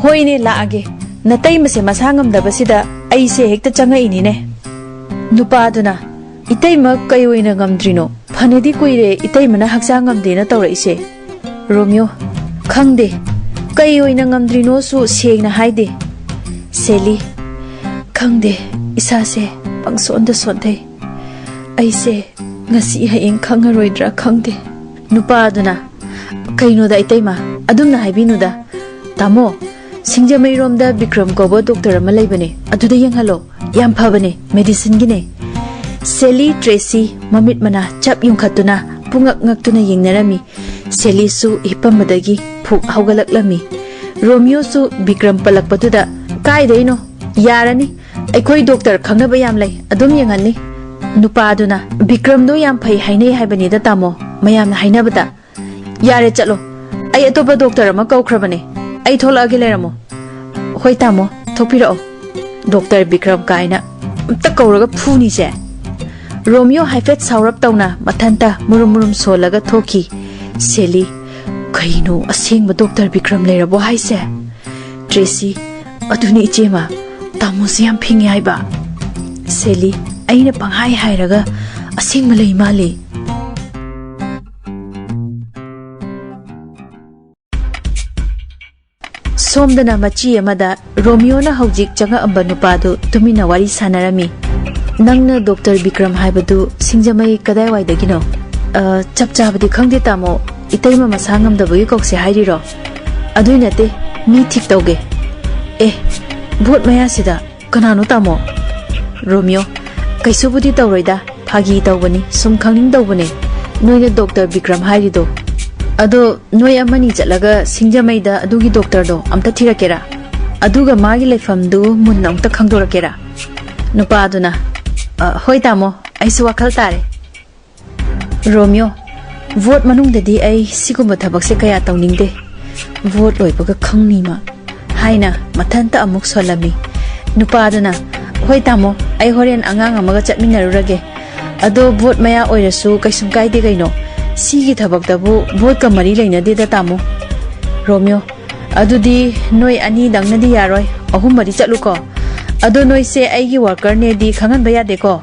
"ꯍꯣꯏꯅꯦ, ꯂꯥꯛꯑꯒꯦ꯫ ꯅꯇꯩꯃꯁꯦ ꯃꯁꯥ ꯉꯝꯗꯕꯁꯤꯗ ꯑꯩꯁꯦ ꯍꯦꯛꯇ ꯆꯪꯉꯛꯏꯅꯤꯅꯦ꯫" ꯅꯨꯄꯥꯗꯨꯅ, "ꯏꯇꯩꯃ ꯀꯩ ꯑꯣꯏꯅ ꯉꯝꯗ꯭ꯔꯤꯅꯣ? ꯐꯅꯗꯤ ꯀꯨꯏꯔꯦ ꯏꯇꯩꯃꯅ ꯍꯛꯆꯥꯡ ꯉꯝꯗꯦꯅ ꯇꯧꯔꯛꯏꯁꯦ꯫" ꯔꯣꯃꯤꯌꯣ, "ꯈꯪꯗꯦ, ꯀꯩ ꯑꯣꯏꯅ ꯉꯝꯗ꯭ꯔꯤꯅꯣꯁꯨ ꯁꯦꯡꯅ ꯍꯥꯏꯗꯦ꯫" ꯁꯦꯂꯤ, "ꯈꯪꯗꯦ, ꯏꯁꯥꯁꯦ ꯄꯪꯁꯣꯟꯗ ꯁꯣꯟꯊꯩ꯫ ꯑꯩꯁꯦ ꯉꯁꯤ ꯍꯌꯦꯡ ꯈꯪꯉꯔꯣꯏꯗ꯭ꯔꯥ ꯈꯪꯗꯦ꯫" ꯅꯨꯄꯥꯗꯨꯅ, "ꯀꯩꯅꯣꯗ ꯏꯇꯩꯃ, ꯑꯗꯨꯝꯅ ꯍꯥꯏꯕꯤꯅꯨꯗ꯫ ꯇꯥꯃꯣ, ꯁꯤꯡꯖꯃꯩꯔꯣꯝꯗ ꯕꯤꯀ꯭ꯔꯝ ꯀꯧꯕ ꯗꯣꯛꯇꯔ ꯑꯃ ꯂꯩꯕꯅꯦ, ꯑꯗꯨꯗ ꯌꯦꯡꯍꯜꯂꯣ꯫ ꯌꯥꯝ ꯐꯕꯅꯦ, ꯃꯦꯗꯤꯁꯤꯟꯒꯤꯅꯦ꯫" ꯁꯦꯂꯤ, ꯇ꯭ꯔꯦꯁꯤ ꯃꯃꯤꯠ ꯃꯅꯥ ꯆꯞ ꯌꯨꯡꯈꯠꯇꯨꯅ ꯄꯨꯡꯉꯛ ꯉꯛꯇꯨꯅ ꯌꯦꯡꯅꯔꯝꯃꯤ꯫ ꯁꯦꯂꯤꯁꯨ ꯍꯤꯞꯄꯝꯕꯗꯒꯤ ꯐꯨꯛ ꯍꯧꯒꯠꯂꯛꯂꯝꯃꯤ꯫ ꯔꯣꯃꯤꯌꯣꯁꯨ ꯕꯤꯀ꯭ꯔꯝ ꯄꯜꯂꯛꯄꯗꯨꯗ, "ꯀꯥꯏꯗꯩꯅꯣ? ꯌꯥꯔꯅꯤ, ꯑꯩꯈꯣꯏ ꯗꯣꯛꯇꯔ ꯈꯪꯅꯕ ꯌꯥꯝ ꯂꯩ, ꯑꯗꯨꯝ ꯌꯦꯡꯍꯟꯅꯤ꯫" ꯅꯨꯄꯥꯗꯨꯅ, "ꯕꯤꯀ꯭ꯔꯝꯗꯣ ꯌꯥꯝ ꯐꯩ ꯍꯥꯏꯅꯩ ꯍꯥꯏꯕꯅꯤꯗ ꯇꯥꯃꯣ, ꯃꯌꯥꯝꯅ ꯍꯥꯏꯅꯕꯗ꯫" "ꯌꯥꯔꯦ, ꯆꯠꯂꯣ꯫ ꯑꯩ ꯑꯇꯣꯞꯄ ꯗꯣꯛꯇꯔ ꯑꯃ ꯀꯧꯈ꯭ꯔꯕꯅꯦ꯫ ꯑꯩ ꯊꯣꯛꯂꯛꯑꯒꯦ, ꯂꯩꯔꯝꯃꯣ꯫" "ꯍꯣꯏ ꯇꯥꯃꯣ, ꯊꯣꯛꯄꯤꯔꯛꯑꯣ꯫" "ꯗꯣꯛꯇꯔ ꯕꯤꯀ꯭ꯔꯝ ꯀꯥꯏꯅ ꯑꯝꯇ ꯀꯧꯔꯒ ꯐꯨꯅꯤꯁꯦ꯫" ꯔꯣꯃꯤꯌꯣ ꯍꯥꯏꯐꯦꯠ ꯁꯥꯎꯔꯞ ꯇꯧꯅ ꯃꯊꯟꯇ ꯃꯨꯔꯨꯝ ꯃꯨꯔꯨꯝ ꯁꯣꯜꯂꯒ ꯊꯣꯛꯈꯤ꯫ ꯁꯦꯂꯤ, "ꯀꯩꯅꯣ, ꯑꯁꯦꯡꯕ ꯗꯣꯛꯇꯔ ꯕꯤꯀ꯭ꯔꯝ ꯂꯩꯔꯕꯣ ꯍꯥꯏꯁꯦ?" ꯇ꯭ꯔꯦꯁꯤ, ꯑꯗꯨꯅꯤ ꯏꯆꯦꯃ, ꯇꯥꯃꯣꯁꯦ ꯌꯥꯝ ꯐꯤꯡꯉꯦ ꯍꯥꯏꯕ꯫ ꯁꯦꯂꯤ, ꯑꯩꯅ ꯄꯪꯍꯥꯏ ꯍꯥꯏꯔꯒ ꯑꯁꯦꯡꯕ ꯂꯩ ꯃꯥꯜꯂꯤ꯫ ꯁꯣꯝꯗꯅ ꯃꯆꯤ ꯑꯃꯗ ꯔꯣꯃꯤꯌꯣꯅ ꯍꯧꯖꯤꯛ ꯆꯪꯉꯛꯑꯝꯕ ꯅꯨꯄꯥꯗꯨ ꯇꯨꯃꯤꯟꯅ ꯋꯥꯔꯤ ꯁꯥꯟꯅꯔꯝꯃꯤ꯫ "ꯅꯪꯅ ꯗꯣꯛꯇꯔ ꯕꯤꯀ꯭ꯔꯝ ꯍꯥꯏꯕꯗꯨ ꯁꯤꯡꯖꯃꯩ ꯀꯗꯥꯏꯋꯥꯏꯗꯒꯤꯅꯣ?" "ꯑ, ꯆꯞ ꯆꯥꯕꯗꯤ ꯈꯪꯗꯦ ꯇꯥꯃꯣ, ꯏꯇꯩꯃ ꯃꯁꯥ ꯉꯝꯗꯕꯒꯤ ꯀꯧꯁꯦ ꯍꯥꯏꯔꯤꯔꯣ?" "ꯑꯗꯨꯏ ꯅꯠꯇꯦ, ꯃꯤ ꯊꯤꯛ ꯇꯧꯒꯦ꯫ ꯑꯦ, ꯚꯣꯠ ꯃꯌꯥꯁꯤꯗ ꯀꯅꯥꯅꯣ ꯇꯥꯃꯣ?" "ꯔꯣꯃꯤꯌꯣ, ꯀꯩꯁꯨꯕꯨꯗꯤ ꯇꯧꯔꯣꯏꯗ, ꯐꯥꯒꯤ ꯇꯧꯕꯅꯤ, ꯁꯨꯝ ꯈꯪꯅꯤꯡꯗꯧꯕꯅꯦ, ꯅꯣꯏꯅ ꯗꯣꯛꯇꯔ ꯕꯤꯀ꯭ꯔꯝ ꯍꯥꯏꯔꯤꯗꯣ꯫ ꯑꯗꯣ ꯅꯣꯏ ꯑꯃꯅꯤ ꯆꯠꯂꯒ ꯁꯤꯡꯖꯃꯩꯗ ꯑꯗꯨꯒꯤ ꯗꯣꯛꯇꯔꯗꯣ ꯑꯝꯇ ꯊꯤꯔꯛꯀꯦꯔꯥ? ꯑꯗꯨꯒ ꯃꯥꯒꯤ ꯂꯩꯐꯝꯗꯨ ꯃꯨꯟꯅ ꯑꯝꯇ ꯈꯪꯗꯣꯔꯛꯀꯦꯔꯥ?" ꯅꯨꯄꯥꯗꯨꯅ, "ꯑ, ꯍꯣꯏ ꯇꯥꯃꯣ, ꯑꯩꯁꯨ ꯋꯥꯈꯜ ꯇꯥꯔꯦ꯫" "ꯔꯣꯃꯤꯌꯣ, ꯚꯣꯠ ꯃꯅꯨꯡꯗꯗꯤ ꯑꯩ ꯁꯤꯒꯨꯝꯕ ꯊꯕꯛꯁꯦ ꯀꯌꯥ ꯇꯧꯅꯤꯡꯗꯦ꯫ ꯚꯣꯠ ꯂꯣꯏꯕꯒ ꯈꯪꯅꯤꯃ", ꯍꯥꯏꯅ ꯃꯊꯟꯇ ꯑꯃꯨꯛ ꯁꯣꯜꯂꯝꯃꯤ꯫ ꯅꯨꯄꯥꯗꯨꯅ, "ꯍꯣꯏ ꯇꯥꯃꯣ, ꯑꯩ ꯍꯣꯔꯦꯟ ꯑꯉꯥꯡ ꯑꯃꯒ ꯆꯠꯃꯤꯟꯅꯔꯨꯔꯒꯦ꯫ ꯑꯗꯣ ꯚꯣꯠ ꯃꯌꯥ ꯑꯣꯏꯔꯁꯨ ꯀꯩꯁꯨꯝ ꯀꯥꯏꯗꯦ ꯀꯩꯅꯣ꯫ ꯁꯤꯒꯤ ꯊꯕꯛꯇꯕꯨ ꯚꯣꯠꯀ ꯃꯔꯤ ꯂꯩꯅꯗꯦꯗ ꯇꯥꯃꯣ꯫" ꯔꯣꯃꯤꯌꯣ, "ꯑꯗꯨꯗꯤ ꯅꯣꯏ ꯑꯅꯤꯗꯪꯅꯗꯤ ꯌꯥꯔꯣꯏ, ꯑꯍꯨꯝ ꯃꯔꯤ ꯆꯠꯂꯨꯀꯣ꯫ ꯑꯗꯣ ꯅꯣꯏꯁꯦ ꯑꯩꯒꯤ ꯋꯥꯔꯀꯔꯅꯦꯗꯤ ꯈꯪꯍꯟꯕ ꯌꯥꯗꯦꯀꯣ꯫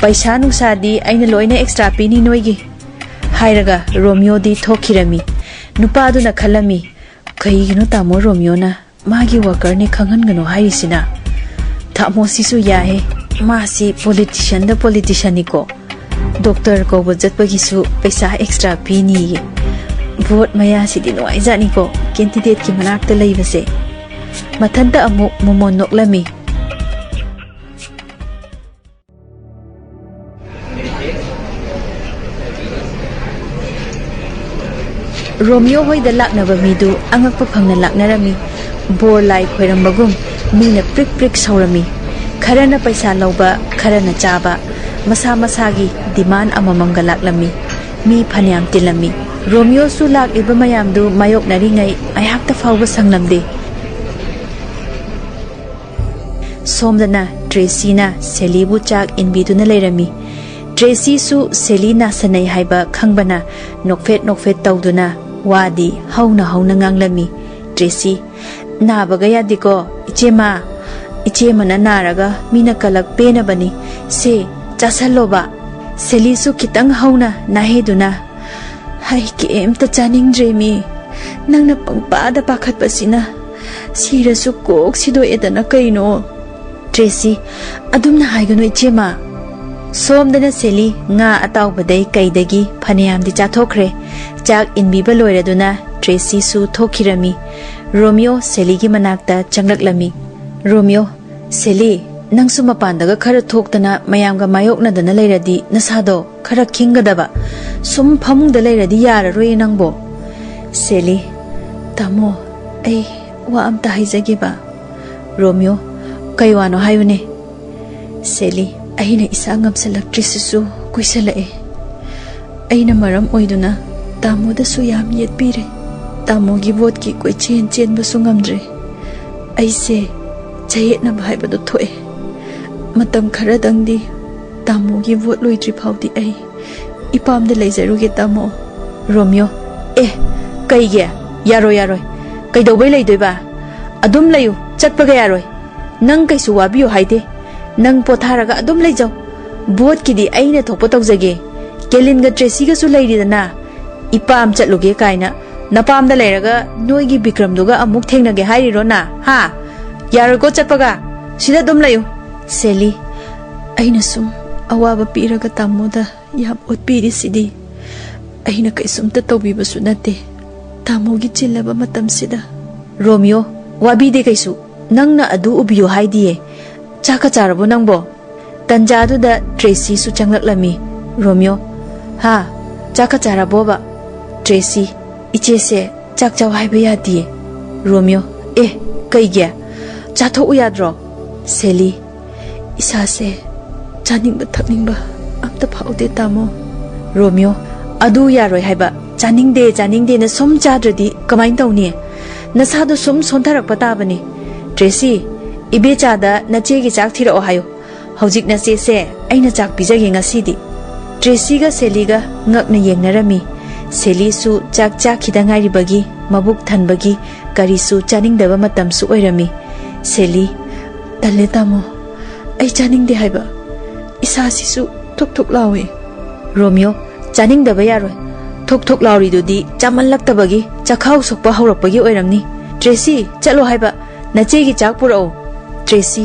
ꯄꯩꯁꯥ ꯅꯨꯡꯁꯥꯗꯤ ꯑꯩꯅ ꯂꯣꯏꯅ ꯑꯦꯛꯁꯇ꯭ꯔꯥ ꯄꯤꯅꯤ ꯅꯣꯏꯒꯤ꯫" ꯍꯥꯏꯔꯒ ꯔꯣꯃꯤꯌꯣꯗꯤ ꯊꯣꯛꯈꯤꯔꯝꯃꯤ꯫ ꯅꯨꯄꯥꯗꯨꯅ ꯈꯜꯂꯝꯃꯤ, "ꯀꯩꯒꯤꯅꯣ ꯇꯥꯃꯣ ꯔꯣꯃꯤꯌꯣꯅ ꯃꯥꯒꯤ ꯋꯥꯔꯀꯔꯅꯦ ꯈꯪꯍꯟꯒꯅꯨ ꯍꯥꯏꯔꯤꯁꯤꯅ? ꯇꯥꯃꯣꯁꯤꯁꯨ ꯌꯥꯏꯍꯦ, ꯃꯥꯁꯤ ꯄꯣꯂꯤꯇꯤꯁꯤꯌꯟꯗ ꯄꯣꯂꯤꯇꯤꯁꯤꯌꯟꯅꯤꯀꯣ꯫ ꯗꯣꯛꯇꯔ ꯀꯧꯕ ꯆꯠꯄꯒꯤꯁꯨ ꯄꯩꯁꯥ ꯑꯦꯛꯁꯇ꯭ꯔꯥ ꯄꯤꯅꯤꯌꯦ꯫ ꯚꯣꯠ ꯃꯌꯥꯁꯤꯗꯤ ꯅꯨꯡꯉꯥꯏꯖꯥꯠꯅꯤꯀꯣ, ꯀꯦꯟꯗꯤꯗꯦꯠꯀꯤ ꯃꯅꯥꯛꯇ ꯂꯩꯕꯁꯦ꯫" ꯃꯊꯟꯇ ꯑꯃꯨꯛ ꯃꯣꯃꯣꯟ ꯅꯣꯛꯂꯝꯃꯤ꯫ ꯔꯣꯃꯤꯌꯣ ꯍꯣꯏꯗ ꯂꯥꯛꯅꯕ ꯃꯤꯗꯨ ꯑꯉꯛꯄ ꯐꯪꯅ ꯂꯥꯛꯅꯔꯝꯃꯤ꯫ ꯕꯣꯔ ꯂꯥꯏ ꯈꯣꯏꯔꯝꯕꯒꯨꯝ ꯃꯤꯅ ꯄ꯭ꯔꯤꯛ ꯄ꯭ꯔꯤꯛ ꯁꯧꯔꯝꯃꯤ꯫ ꯈꯔꯅ ꯄꯩꯁꯥ ꯂꯧꯕ, ꯈꯔꯅ ꯆꯥꯕ, ꯃꯁꯥ ꯃꯁꯥꯒꯤ ꯗꯤꯃꯥꯟ ꯑꯃꯃꯝꯒ ꯂꯥꯛꯂꯝꯃꯤ꯫ ꯃꯤ ꯐꯅꯌꯥꯝ ꯇꯤꯜꯂꯝꯃꯤ꯫ ꯔꯣꯃꯤꯌꯣꯁꯨ ꯂꯥꯛꯂꯤꯕ ꯃꯌꯥꯝꯗꯨ ꯃꯥꯌꯣꯛꯅꯔꯤꯉꯩ ꯉꯥꯏꯍꯥꯛꯇ ꯐꯥꯎꯕ ꯁꯪꯂꯝꯗꯦ꯫ ꯁꯣꯝꯗꯅ ꯇ꯭ꯔꯦꯁꯤꯅ ꯁꯦꯂꯤꯕꯨ ꯆꯥꯛ ꯏꯟꯕꯤꯗꯨꯅ ꯂꯩꯔꯝꯃꯤ꯫ ꯇ꯭ꯔꯦꯁꯤꯁꯨ ꯁꯦꯂꯤ ꯅꯥꯁꯟꯅꯩ ꯍꯥꯏꯕ ꯈꯪꯕꯅ ꯅꯣꯛꯐꯦꯠ ꯅꯣꯛꯐꯦꯠ ꯇꯧꯗꯨꯅ ꯋꯥꯗꯤ ꯍꯧꯅ ꯍꯧꯅ ꯉꯥꯡꯂꯝꯃꯤ꯫ ꯇ꯭ꯔꯦꯁꯤ, "ꯅꯥꯕꯒ ꯌꯥꯗꯦꯀꯣ, ꯏꯆꯦꯃ, ꯏꯆꯦꯃꯅ ꯅꯥꯔꯒ ꯃꯤꯅ ꯀꯂꯛ ꯄꯦꯟꯅꯕꯅꯤ꯫ ꯁꯦ, ꯆꯥꯁꯜꯂꯣꯕ꯫ ꯁꯦꯂꯤꯁꯨ ꯈꯤꯇꯪ ꯍꯧꯅ ꯅꯥꯍꯦꯗꯨꯅ, ꯑꯩ ꯀꯩꯝꯇ ꯆꯥꯅꯤꯡꯗ꯭ꯔꯦ ꯃꯤ꯫ ꯅꯪꯅ ꯄꯪꯄꯥꯗ ꯄꯥꯈꯠꯄꯁꯤꯅ꯫ ꯁꯤꯔꯁꯨ ꯀꯣꯛ ꯁꯤꯗꯣꯛꯑꯦꯗꯅ ꯀꯩꯅꯣ? ꯇ꯭ꯔꯦꯁꯤ, ꯑꯗꯨꯝꯅ ꯍꯥꯏꯒꯅꯨ ꯏꯆꯦꯃ꯫ ꯁꯣꯝꯗꯅ ꯁꯦꯂꯤ ꯉꯥ ꯑꯇꯥꯎꯕꯗꯩ ꯀꯩꯗꯒꯤ ꯐꯅꯌꯥꯝꯗꯤ ꯆꯥꯊꯣꯛꯈ꯭ꯔꯦ꯫ ꯆꯥꯛ ꯏꯟꯕꯤꯕ ꯂꯣꯏꯔꯗꯨꯅ ꯇ꯭ꯔꯦꯁꯤꯁꯨ ꯊꯣꯛꯈꯤꯔꯝꯃꯤ꯫ ꯔꯣꯃꯤꯌꯣ ꯁꯦꯂꯤꯒꯤ ꯃꯅꯥꯛꯇ ꯆꯪꯂꯛꯂꯝꯃꯤ꯫ ꯔꯣꯃꯤꯌꯣ, ꯁꯦꯂꯤ, ꯅꯪꯁꯨ ꯃꯄꯥꯟꯗꯒ ꯈꯔ ꯊꯣꯛꯇꯅ ꯃꯌꯥꯝꯒ ꯃꯥꯌꯣꯛꯅꯗꯅ ꯂꯩꯔꯗꯤ ꯅꯁꯥꯗꯣ ꯈꯔ ꯈꯤꯡꯒꯗꯕ꯫ ꯁꯨꯝ ꯐꯃꯨꯡꯗ ꯂꯩꯔꯗꯤ ꯌꯥꯔꯔꯣꯏꯌꯦ ꯅꯪꯕꯣ꯫ ꯁꯦꯂꯤ, ꯇꯥꯃꯣ, ꯑꯩ ꯋꯥ ꯑꯝꯇ ꯍꯥꯏꯖꯒꯦꯕ꯫ ꯔꯣꯃꯤꯌꯣ, ꯀꯩ ꯋꯥꯅꯣ ꯍꯥꯏꯌꯨꯅꯦ꯫ ꯁꯦꯂꯤ, ꯑꯩꯅ ꯏꯁꯥ ꯉꯝꯁꯤꯜꯂꯛꯇ꯭ꯔꯤꯁꯤꯁꯨ ꯀꯨꯏꯁꯜꯂꯛꯑꯦ꯫ ꯑꯩꯅ ꯃꯔꯝ ꯑꯣꯏꯗꯨꯅ ꯇꯥꯃꯣꯗꯁꯨ ꯌꯥꯝ ꯌꯦꯠꯄꯤꯔꯦ꯫ ꯇꯥꯃꯣꯒꯤ ꯚꯣꯠꯀꯤ ꯀꯣꯏꯆꯦꯟ ꯆꯦꯟꯕꯁꯨ ꯉꯝꯗ꯭ꯔꯦ꯫ ꯑꯩꯁꯦ ꯆꯌꯦꯠꯅꯕ ꯍꯥꯏꯕꯗꯨ ꯊꯣꯛꯑꯦ꯫ ꯃꯇꯝ ꯈꯔꯗꯪꯗꯤ ꯇꯥꯃꯣꯒꯤ ꯚꯣꯠ ꯂꯣꯏꯗ꯭ꯔꯤ ꯐꯥꯎꯗꯤ ꯑꯩ ꯏꯄꯥꯝꯗ ꯂꯩꯖꯔꯨꯒꯦ, ꯇꯥꯃꯣ꯫ ꯔꯣꯃꯤꯌꯣ, ꯑꯦ, ꯀꯩꯒꯤ? ꯌꯥꯔꯣꯏ, ꯌꯥꯔꯣꯏ꯫ ꯀꯩꯗꯧꯕꯩ ꯂꯩꯗꯣꯏꯕ? ꯑꯗꯨꯝ ꯂꯩꯌꯨ, ꯆꯠꯄꯒ ꯌꯥꯔꯣꯏ꯫ ꯅꯪ ꯀꯩꯁꯨ ꯋꯥꯕꯤꯌꯨ ꯍꯥꯏꯗꯦ꯫ ꯅꯪ ꯄꯣꯊꯥꯔꯒ ꯑꯗꯨꯝ ꯂꯩꯖꯧ꯫ ꯚꯣꯠꯀꯤꯗꯤ ꯑꯩꯅ ꯊꯣꯛꯄ ꯇꯧꯖꯒꯦ꯫ ꯀꯦꯂꯤꯟꯒ ꯇ꯭ꯔꯦꯁꯤꯒꯁꯨ ꯂꯩꯔꯤꯗꯅ꯫ ꯏꯄꯥꯝ ꯆꯠꯂꯨꯒꯦ ꯀꯥꯏꯅ ꯅꯄꯥꯝꯗ ꯂꯩꯔꯒ ꯅꯣꯏꯒꯤ ꯕꯤꯀ꯭ꯔꯝꯗꯨꯒ ꯑꯃꯨꯛ ꯊꯦꯡꯅꯒꯦ ꯍꯥꯏꯔꯤꯔꯣ ꯅ? ꯍꯥ? ꯌꯥꯔꯣꯏꯀꯣ ꯆꯠꯄꯒ꯫ ꯁꯤꯗ ꯑꯗꯨꯝ ꯂꯩꯌꯨ꯫ ꯁꯦꯂꯤ, ꯑꯩꯅ ꯁꯨꯝ ꯑꯋꯥꯕ ꯄꯤꯔꯒ ꯇꯥꯃꯣꯗ ꯌꯥꯝ ꯑꯣꯠꯄꯤꯔꯤꯁꯤꯗꯤ꯫ ꯑꯩꯅ ꯀꯩꯁꯨꯝꯇ ꯇꯧꯕꯤꯕꯁꯨ ꯅꯠꯇꯦ꯫ ꯇꯥꯃꯣꯒꯤ ꯆꯤꯜꯂꯕ ꯃꯇꯝꯁꯤꯗ꯫ ꯔꯣꯃꯤꯌꯣ, ꯋꯥꯕꯤꯗꯦ ꯀꯩꯁꯨ꯫ ꯅꯪꯅ ꯑꯗꯨ ꯎꯕꯤꯌꯨ ꯍꯥꯏꯗꯤꯌꯦ꯫ ꯆꯥꯛꯀ ꯆꯥꯔꯕꯣ ꯅꯪꯕꯣ? ꯇꯟꯖꯥꯗꯨꯗ ꯇ꯭ꯔꯦꯁꯤꯁꯨ ꯆꯪꯂꯛꯂꯝꯃꯤ꯫ ꯔꯣꯃꯤꯌꯣ, ꯍꯥ? ꯆꯥꯛꯀ ꯆꯥꯔꯕꯣꯕ? ꯇ꯭ꯔꯦꯁꯤ, ꯏꯆꯦꯁꯦ ꯆꯥꯛ ꯆꯥꯎ ꯍꯥꯏꯕ ꯌꯥꯗꯤꯌꯦ꯫ ꯔꯣꯃꯤꯌꯣ, ꯑꯦ, ꯀꯩꯒꯤ? ꯆꯥꯊꯣꯛꯎ ꯌꯥꯗ꯭ꯔꯣ? ꯁꯦꯂꯤ, ꯏꯁꯥꯁꯦ ꯆꯥꯅꯤꯡꯕ ꯊꯛꯅꯤꯡꯕ ꯑꯝꯇ ꯐꯥꯎꯗꯦ, ꯇꯥꯃꯣ꯫ ꯔꯣꯃꯤꯌꯣ, ꯑꯗꯨ ꯌꯥꯔꯣꯏ ꯍꯥꯏꯕ꯫ ꯆꯥꯅꯤꯡꯗꯦ, ꯆꯥꯅꯤꯡꯗꯦꯅ ꯁꯨꯝ ꯆꯥꯗ꯭ꯔꯗꯤ ꯀꯃꯥꯏꯅ ꯇꯧꯅꯤ? ꯅꯁꯥꯗꯣ ꯁꯨꯝ ꯁꯣꯟꯊꯔꯛꯄ ꯇꯥꯕꯅꯤ꯫ ꯇ꯭ꯔꯦꯁꯤ, ꯏꯕꯦꯆꯥꯗ ꯅꯆꯦꯒꯤ ꯆꯥꯛ ꯊꯤꯔꯛꯑꯣ ꯍꯥꯏꯌꯨ꯫ ꯍꯧꯖꯤꯛ ꯅꯆꯦꯁꯦ ꯑꯩꯅ ꯆꯥꯛ ꯄꯤꯖꯒꯦ ꯉꯁꯤꯗꯤ꯫ ꯇ꯭ꯔꯦꯁꯤꯒ ꯁꯦꯂꯤꯒ ꯉꯛꯅ ꯌꯦꯡꯅꯔꯝꯃꯤ꯫ ꯁꯦꯂꯤꯁꯨ ꯆꯥꯛ ꯆꯥꯈꯤꯗ ꯉꯥꯏꯔꯤꯕꯒꯤ ꯃꯕꯨꯛ ꯊꯟꯕꯒꯤ ꯀꯔꯤꯁꯨ ꯆꯥꯅꯤꯡꯗꯕ ꯃꯇꯝꯁꯨ ꯑꯣꯏꯔꯝꯃꯤ꯫ ꯁꯦꯂꯤ, "ꯇꯜꯂꯦ ꯇꯥꯃꯣ, ꯑꯩ ꯆꯥꯅꯤꯡꯗꯦ ꯍꯥꯏꯕ꯫ ꯏꯁꯥꯁꯤꯁꯨ ꯊꯨꯛ ꯊꯨꯛ ꯂꯥꯎꯏ꯫" ꯔꯣꯃꯤꯌꯣ, "ꯆꯥꯅꯤꯡꯗꯕ ꯌꯥꯔꯣꯏ꯫ ꯊꯨꯛ ꯊꯨꯛ ꯂꯥꯎꯔꯤꯗꯨꯗꯤ ꯆꯥꯃꯜꯂꯛꯇꯕꯒꯤ, ꯆꯈꯥꯎ ꯁꯣꯛꯄ ꯍꯧꯔꯛꯄꯒꯤ ꯑꯣꯏꯔꯝꯅꯤ꯫ ꯇ꯭ꯔꯦꯁꯤ, ꯆꯠꯂꯣ ꯍꯥꯏꯕ, ꯅꯆꯦꯒꯤ ꯆꯥꯛ ꯄꯨꯔꯛꯎ꯫" ꯇ꯭ꯔꯦꯁꯤ,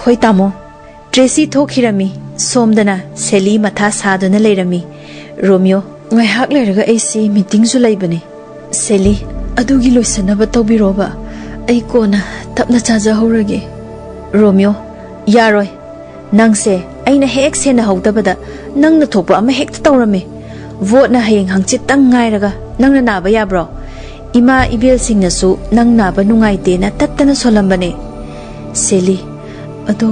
"ꯍꯣꯏ ꯇꯥꯃꯣ꯫" ꯇ꯭ꯔꯦꯁꯤ ꯊꯣꯛꯈꯤꯔꯝꯃꯤ꯫ ꯁꯣꯝꯗꯅ ꯁꯦꯂꯤ ꯃꯊꯥ ꯁꯥꯗꯨꯅ ꯂꯩꯔꯝꯃꯤ꯫ ꯔꯣꯃꯤꯌꯣ, "ꯉꯥꯏꯍꯥꯛ ꯂꯩꯔꯒ ꯑꯩꯁꯤ ꯃꯤꯇꯤꯡꯁꯨ ꯂꯩꯕꯅꯤ꯫" ꯁꯦꯂꯤ, "ꯑꯗꯨꯒꯤ ꯂꯣꯏꯁꯤꯟꯅꯕ ꯇꯧꯕꯤꯔꯣꯕ꯫ ꯑꯩ ꯀꯣꯟꯅ ꯇꯞꯅ ꯆꯥꯖꯍꯧꯔꯒꯦ꯫" ꯔꯣꯃꯤꯌꯣ, "ꯌꯥꯔꯣꯏ꯫ ꯅꯪꯁꯦ ꯑꯩꯅ ꯍꯦꯛ ꯁꯦꯟꯅꯍꯧꯗꯕꯗ ꯅꯪꯅ ꯊꯣꯛꯄ ꯑꯃ ꯍꯦꯛꯇ ꯇꯧꯔꯝꯃꯦ꯫ ꯚꯣꯠꯅ ꯍꯌꯦꯡ ꯍꯪꯆꯤꯠꯇꯪ ꯉꯥꯏꯔꯒ ꯅꯪꯅ ꯅꯥꯕ ꯌꯥꯕ꯭ꯔꯣ? ꯏꯃꯥ ꯏꯕꯦꯜꯁꯤꯡꯅꯁꯨ ꯅꯪ ꯅꯥꯕ ꯅꯨꯡꯉꯥꯏꯇꯦꯅ ꯇꯠꯇꯅ ꯁꯣꯜꯂꯝꯕꯅꯦ꯫" ꯁꯦꯂꯤ, "ꯑꯗꯣ,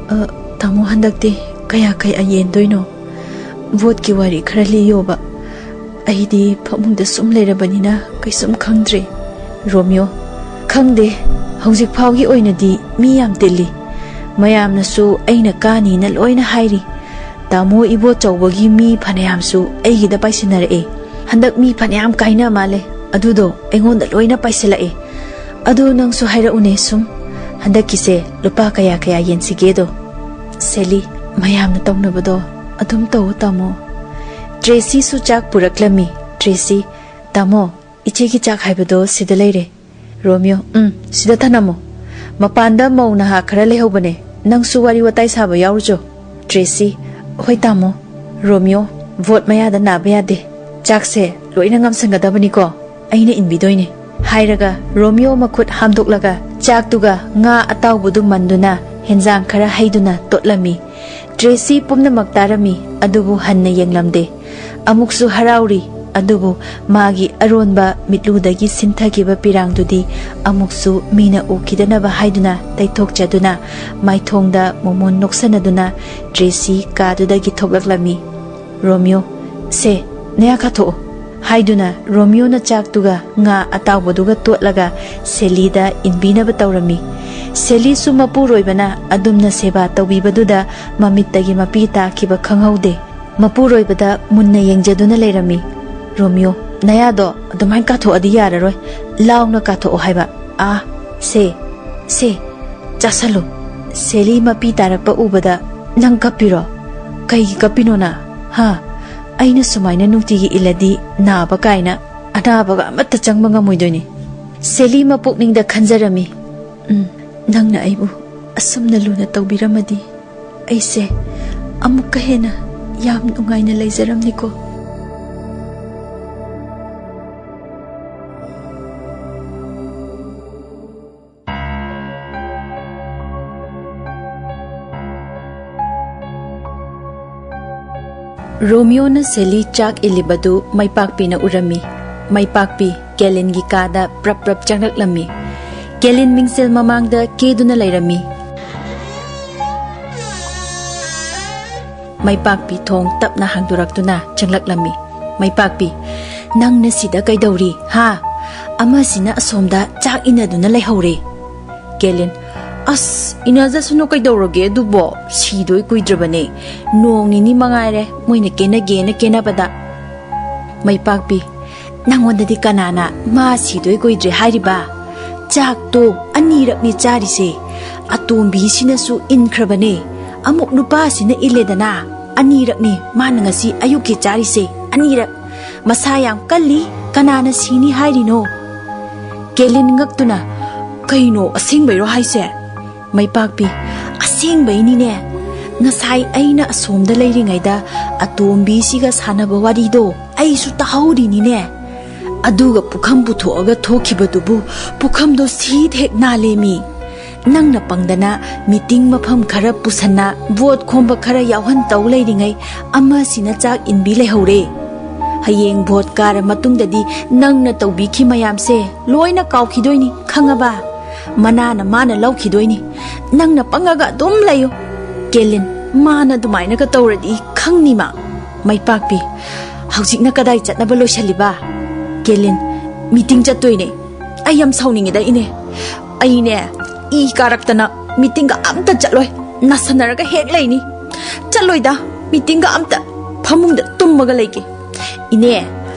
ꯑ, ꯇꯥꯃꯣ ꯍꯟꯗꯛꯇꯤ ꯀꯌꯥ ꯀꯌꯥ ꯌꯦꯟꯗꯣꯏꯅꯣ? ꯚꯣꯠꯀꯤ ꯋꯥꯔꯤ ꯈꯔ ꯂꯤꯌꯣꯕ꯫ ꯑꯩꯗꯤ ꯐꯃꯨꯡꯗ ꯁꯨꯝ ꯂꯩꯔꯕꯅꯤꯅ ꯀꯩꯁꯨꯝ ꯈꯪꯗ꯭ꯔꯦ꯫" ꯔꯣꯃꯤꯌꯣ, "ꯈꯪꯗꯦ, ꯍꯧꯖꯤꯛ ꯐꯥꯎꯒꯤ ꯑꯣꯏꯅꯗꯤ ꯃꯤ ꯌꯥꯝ ꯇꯤꯜꯂꯤ꯫ ꯃꯌꯥꯝꯅꯁꯨ ꯑꯩꯅ ꯀꯥꯅꯤꯅ ꯂꯣꯏꯅ ꯍꯥꯏꯔꯤ꯫ ꯇꯥꯃꯣ ꯏꯕꯣꯆꯧꯕꯒꯤ ꯃꯤ ꯐꯅꯌꯥꯝꯁꯨ ꯑꯩꯒꯤꯗ ꯄꯥꯏꯁꯤꯟꯅꯔꯛꯑꯦ꯫ ꯍꯟꯗꯛ ꯃꯤ ꯐꯅꯌꯥꯝ ꯀꯥꯏꯅ ꯃꯥꯜꯂꯦ꯫ ꯑꯗꯨꯗꯣ ꯑꯩꯉꯣꯟꯗ ꯂꯣꯏꯅ ꯄꯥꯏꯁꯤꯜꯂꯛꯑꯦ꯫ ꯑꯗꯣ ꯅꯪꯁꯨ ꯍꯥꯏꯔꯛꯎꯅꯦ ꯁꯨꯝ, ꯍꯟꯗꯛꯀꯤꯁꯦ ꯂꯨꯄꯥ ꯀꯌꯥ ꯀꯌꯥ ꯌꯦꯟꯁꯤꯒꯦꯗꯣ?" ꯁꯦꯂꯤ, "ꯃꯌꯥꯝꯅ ꯇꯧꯅꯕꯗꯣ ꯑꯗꯨꯝ ꯇꯧ ꯇꯥꯃꯣ꯫" ꯇ꯭ꯔꯦꯁꯤꯁꯨ ꯆꯥꯛ ꯄꯨꯔꯛꯂꯝꯃꯤ꯫ ꯇ꯭ꯔꯦꯁꯤ, "ꯇꯥꯃꯣ, ꯏꯆꯦꯒꯤ ꯆꯥꯛ ꯍꯥꯏꯕꯗꯣ ꯁꯤꯗ ꯂꯩꯔꯦ꯫" ꯔꯣꯃꯤꯌꯣ, "ꯎꯝ, ꯁꯤꯗ ꯊꯅꯝꯃꯣ꯫ ꯃꯄꯥꯟꯗ ꯃꯧ ꯅꯍꯥ ꯈꯔ ꯂꯩꯍꯧꯕꯅꯦ, ꯅꯪꯁꯨ ꯋꯥꯔꯤ ꯋꯥꯇꯥꯏ ꯁꯥꯕ ꯌꯥꯎꯔꯨꯆꯣ꯫" ꯇ꯭ꯔꯦꯁꯤ, "ꯍꯣꯏ ꯇꯥꯃꯣ꯫" ꯔꯣꯃꯤꯌꯣ, "ꯚꯣꯠ ꯃꯌꯥꯗ ꯅꯥꯕ ꯌꯥꯗꯦ, ꯆꯥꯛꯁꯦ ꯂꯣꯏꯅ ꯉꯝꯁꯟꯒꯗꯕꯅꯤꯀꯣ, ꯑꯩꯅ ꯏꯟꯕꯤꯗꯣꯏꯅꯦ꯫" ꯍꯥꯏꯔꯒ ꯔꯣꯃꯤꯌꯣ ꯃꯈꯨꯠ ꯍꯥꯝꯗꯣꯛꯂꯒ ꯆꯥꯛꯇꯨꯒ ꯉꯥ ꯑꯇꯥꯎꯕꯗꯨ ꯃꯟꯗꯨꯅ ꯍꯦꯟꯖꯥꯡ ꯈꯔ ꯍꯩꯗꯨꯅ ꯇꯣꯠꯂꯝꯃꯤ꯫ ꯇ꯭ꯔꯦꯁꯤ ꯄꯨꯝꯅꯃꯛ ꯇꯥꯔꯝꯃꯤ, ꯑꯗꯨꯕꯨ ꯍꯟꯅ ꯌꯦꯡꯂꯝꯗꯦ꯫ ꯑꯃꯨꯛꯁꯨ ꯍꯔꯥꯎꯔꯤ, ꯑꯗꯨꯕꯨ ꯃꯥꯒꯤ ꯑꯔꯣꯟꯕ ꯃꯤꯠꯂꯨꯗꯒꯤ ꯁꯤꯟꯊꯈꯤꯕ ꯄꯤꯔꯥꯡꯗꯨꯗꯤ ꯑꯃꯨꯛꯁꯨ ꯃꯤꯅ ꯎꯈꯤꯗꯅꯕ ꯍꯥꯏꯗꯨꯅ ꯇꯩꯊꯣꯛꯆꯗꯨꯅ ꯃꯥꯏꯊꯣꯡꯗ ꯃꯣꯃꯣꯟ ꯅꯣꯛꯁꯟꯅꯗꯨꯅ ꯇ꯭ꯔꯦꯁꯤ ꯀꯥꯗꯨꯗꯒꯤ ꯊꯣꯛꯂꯛꯂꯝꯃꯤ꯫ ꯔꯣꯃꯤꯌꯣ, "ꯁꯦ, ꯅꯌꯥ ꯀꯥꯊꯣꯛꯑꯣ" ꯍꯥꯏꯗꯨꯅ ꯔꯣꯃꯤꯌꯣꯅ ꯆꯥꯛꯇꯨꯒ ꯉꯥ ꯑꯇꯥꯎꯕꯗꯨꯒ ꯇꯣꯠꯂꯒ ꯁꯦꯂꯤꯗ ꯏꯟꯕꯤꯅꯕ ꯇꯧꯔꯝꯃꯤ꯫ ꯁꯦꯂꯤꯁꯨ ꯃꯄꯨꯔꯣꯏꯕꯅ ꯑꯗꯨꯝꯅ ꯁꯦꯕꯥ ꯇꯧꯕꯤꯕꯗꯨꯗ ꯃꯃꯤꯠꯇꯒꯤ ꯃꯄꯤ ꯇꯥꯈꯤꯕ ꯈꯪꯍꯧꯗꯦ꯫ ꯃꯄꯨꯔꯣꯏꯕꯗ ꯃꯨꯟꯅ ꯌꯦꯡꯖꯗꯨꯅ ꯂꯩꯔꯝꯃꯤ꯫ ꯔꯣꯃꯤꯌꯣ, "ꯅꯌꯥꯗꯣ ꯑꯗꯨꯃꯥꯏꯅ ꯀꯥꯊꯣꯛꯑꯗꯤ ꯌꯥꯔꯔꯣꯏ꯫ ꯂꯥꯎꯅ ꯀꯥꯊꯣꯛꯑꯣ ꯍꯥꯏꯕ꯫ ꯑꯥ, ꯁꯦ, ꯁꯦ, ꯆꯥꯁꯜꯂꯨ꯫ ꯁꯦꯂꯤ ꯃꯄꯤ ꯇꯥꯔꯛꯄ ꯎꯕꯗ ꯅꯪ ꯀꯞꯄꯤꯔꯣ? ꯀꯩꯒꯤ ꯀꯞꯄꯤꯅꯣ ꯅꯪ? ꯍꯥ? ꯑꯩꯅ ꯁꯨꯃꯥꯏꯅ ꯅꯨꯡꯇꯤꯒꯤ ꯏꯜꯂꯗꯤ ꯅꯥꯕ ꯀꯥꯏꯅ ꯑꯅꯥꯕꯒ ꯑꯃꯠꯇ ꯆꯪꯕ ꯉꯝꯃꯣꯏꯗꯣꯏꯅꯤ꯫ ꯁꯦꯂꯤ ꯃꯄꯨꯛꯅꯤꯡꯗ ꯈꯟꯖꯔꯝꯃꯤ, "ꯎꯝ, ꯅꯪꯅ ꯑꯩꯕꯨ ꯑꯁꯨꯝꯅ ꯂꯨꯅ ꯇꯧꯕꯤꯔꯝꯃꯗꯤ ꯑꯩꯁꯦ ꯑꯃꯨꯛꯀ ꯍꯦꯟꯅ ꯌꯥꯝ ꯅꯨꯡꯉꯥꯏꯅ ꯂꯩꯖꯔꯝꯅꯤꯀꯣ"꯫ ꯔꯣꯃꯤꯌꯣꯅ ꯁꯦꯂꯤ ꯆꯥꯛ ꯏꯜꯂꯤꯕꯗꯨ ꯃꯩꯄꯥꯛꯄꯤꯅ ꯎꯔꯝꯃꯤ꯫ ꯃꯩꯄꯥꯛꯄꯤ ꯀꯦꯂꯤꯟꯒꯤ ꯀꯥꯗ ꯄ꯭ꯔꯞ ꯄ꯭ꯔꯞ ꯆꯪꯂꯛꯂꯝꯃꯤ꯫ ꯀꯦꯂꯤꯟ ꯃꯤꯡꯁꯦꯜ ꯃꯃꯥꯡꯗ ꯀꯦꯗꯨꯅ ꯂꯩꯔꯝꯃꯤ꯫ ꯃꯩꯄꯥꯛꯄꯤ ꯊꯣꯡ ꯇꯞꯅ ꯍꯥꯡꯗꯣꯔꯛꯇꯨꯅ ꯆꯪꯂꯛꯂꯝꯃꯤ꯫ ꯃꯩꯄꯥꯛꯄꯤ, "ꯅꯪꯅ ꯁꯤꯗ ꯀꯩꯗꯧꯔꯤ, ꯍꯥ? ꯑꯃꯁꯤꯅ ꯑꯁꯣꯝꯗ ꯆꯥꯛ ꯏꯟꯅꯗꯨꯅ ꯂꯩꯍꯧꯔꯦ"꯫ ꯀꯦꯂꯤꯟ, "ꯑꯁ, ꯏꯟꯅꯖꯁꯅꯨ, ꯀꯩꯗꯧꯔꯒꯦ ꯑꯗꯨꯕꯣ? ꯁꯤꯗꯣꯏ ꯀꯨꯏꯗ꯭ꯔꯕꯅꯦ꯫ ꯅꯣꯡ ꯅꯤꯅꯤ ꯃꯉꯥꯏꯔꯦ ꯃꯣꯏꯅ ꯀꯦꯅꯒꯦꯅ ꯀꯦꯅꯕꯗ"꯫ ꯃꯩꯄꯥꯛꯄꯤ, "ꯅꯪꯉꯣꯟꯗꯗꯤ ꯀꯅꯥꯅ ꯃꯥ ꯁꯤꯗꯣꯏ ꯀꯨꯏꯗ꯭ꯔꯦ ꯍꯥꯏꯔꯤꯕ? ꯆꯥꯛꯇꯣ ꯑꯅꯤꯔꯛꯅꯤ ꯆꯥꯔꯤꯁꯦ꯫ ꯑꯇꯣꯝꯕꯤꯁꯤꯅꯁꯨ ꯏꯟꯈ꯭ꯔꯕꯅꯦ꯫ ꯑꯃꯨꯛ ꯅꯨꯄꯥꯁꯤꯅ ꯏꯜꯂꯦꯗꯅ꯫ ꯑꯅꯤꯔꯛꯅꯤ ꯃꯥꯅ ꯉꯁꯤ ꯑꯌꯨꯛꯀꯤ ꯆꯥꯔꯤꯁꯦ꯫ ꯑꯅꯤꯔꯛ꯫ ꯃꯁꯥ ꯌꯥꯝ ꯀꯜꯂꯤ꯫ ꯀꯅꯥꯅ ꯁꯤꯅꯤ ꯍꯥꯏꯔꯤꯅꯣ?" ꯀꯦꯂꯤꯟ ꯉꯛꯇꯨꯅ, "ꯀꯩꯅꯣ, ꯑꯁꯦꯡꯕꯩꯔꯣ ꯍꯥꯏꯁꯦ?" ꯃꯩꯄꯥꯛꯄꯤ, "ꯑꯁꯦꯡꯕꯩꯅꯤꯅꯦ꯫ ꯉꯁꯥꯏ ꯑꯩꯅ ꯑꯁꯣꯝꯗ ꯂꯩꯔꯤꯉꯩꯗ ꯑꯇꯣꯝꯕꯤꯁꯤꯒ ꯁꯥꯟꯅꯕ ꯋꯥꯔꯤꯗꯣ ꯑꯩꯁꯨ ꯇꯥꯍꯧꯔꯤꯅꯤꯅꯦ꯫ ꯑꯗꯨꯒ ꯄꯨꯈꯝ ꯄꯨꯊꯣꯛꯑꯒ ꯊꯣꯛꯈꯤꯕꯗꯨꯕꯨ ꯄꯨꯈꯝꯗꯣ ꯁꯤꯠ ꯍꯦꯛ ꯅꯥꯜꯂꯦꯃꯤ꯫ ꯅꯪꯅ ꯄꯪꯗꯅ ꯃꯤꯇꯤꯡ ꯃꯐꯝ ꯈꯔ ꯄꯨꯁꯟꯅ ꯚꯣꯠ ꯈꯣꯝꯕ ꯈꯔ ꯌꯥꯎꯍꯟ ꯇꯧ ꯂꯩꯔꯤꯉꯩ ꯑꯃꯁꯤꯅ ꯆꯥꯛ ꯏꯟꯕꯤ ꯂꯩꯍꯧꯔꯦ꯫ ꯍꯌꯦꯡ ꯚꯣꯠ ꯀꯥꯔ ꯃꯇꯨꯡꯗꯗꯤ ꯅꯪꯅ ꯇꯧꯕꯤꯈꯤ ꯃꯌꯥꯝꯁꯦ ꯂꯣꯏꯅ ꯀꯥꯎꯈꯤꯗꯣꯏꯅꯤ, ꯈꯪꯉꯕ? ꯃꯅꯥꯅ ꯃꯥꯅ ꯂꯧꯈꯤꯗꯣꯏꯅꯤ꯫ ꯅꯪꯅ ꯄꯪꯉꯒ ꯑꯗꯨꯝ ꯂꯩꯌꯨ"꯫ ꯀꯦꯂꯤꯟ, "ꯃꯥꯅ ꯑꯗꯨꯃꯥꯏꯅꯒ ꯇꯧꯔꯗꯤ ꯈꯪꯅꯤ ꯃꯥ"꯫ ꯃꯩꯄꯥꯛꯄꯤ, "ꯍꯧꯖꯤꯛꯅ ꯀꯗꯥꯏ ꯆꯠꯅꯕ ꯂꯣꯏꯁꯜꯂꯤꯕ?" ꯀꯦꯂꯤꯟ, "ꯃꯤꯇꯤꯡ ꯆꯠꯇꯣꯏꯅꯦ꯫ ꯑꯩ ꯌꯥꯝ ꯁꯥꯎꯅꯤꯡꯉꯤꯗ, ꯏꯅꯦ꯫ ꯑꯩꯅꯦ, ꯏ ꯀꯥꯔꯛꯇꯅ ꯃꯤꯇꯤꯡꯒ ꯑꯝꯇ ꯆꯠꯂꯣꯏ꯫ ꯅꯥꯁꯟꯅꯔꯒ ꯍꯦꯛ ꯂꯩꯅꯤ꯫ ꯆꯠꯂꯣꯏꯗ, ꯃꯤꯇꯤꯡꯒ ꯑꯝꯇ꯫ ꯐꯃꯨꯡꯗ ꯇꯨꯝꯃꯒ ꯂꯩꯒꯦ꯫ ꯏꯅꯦ,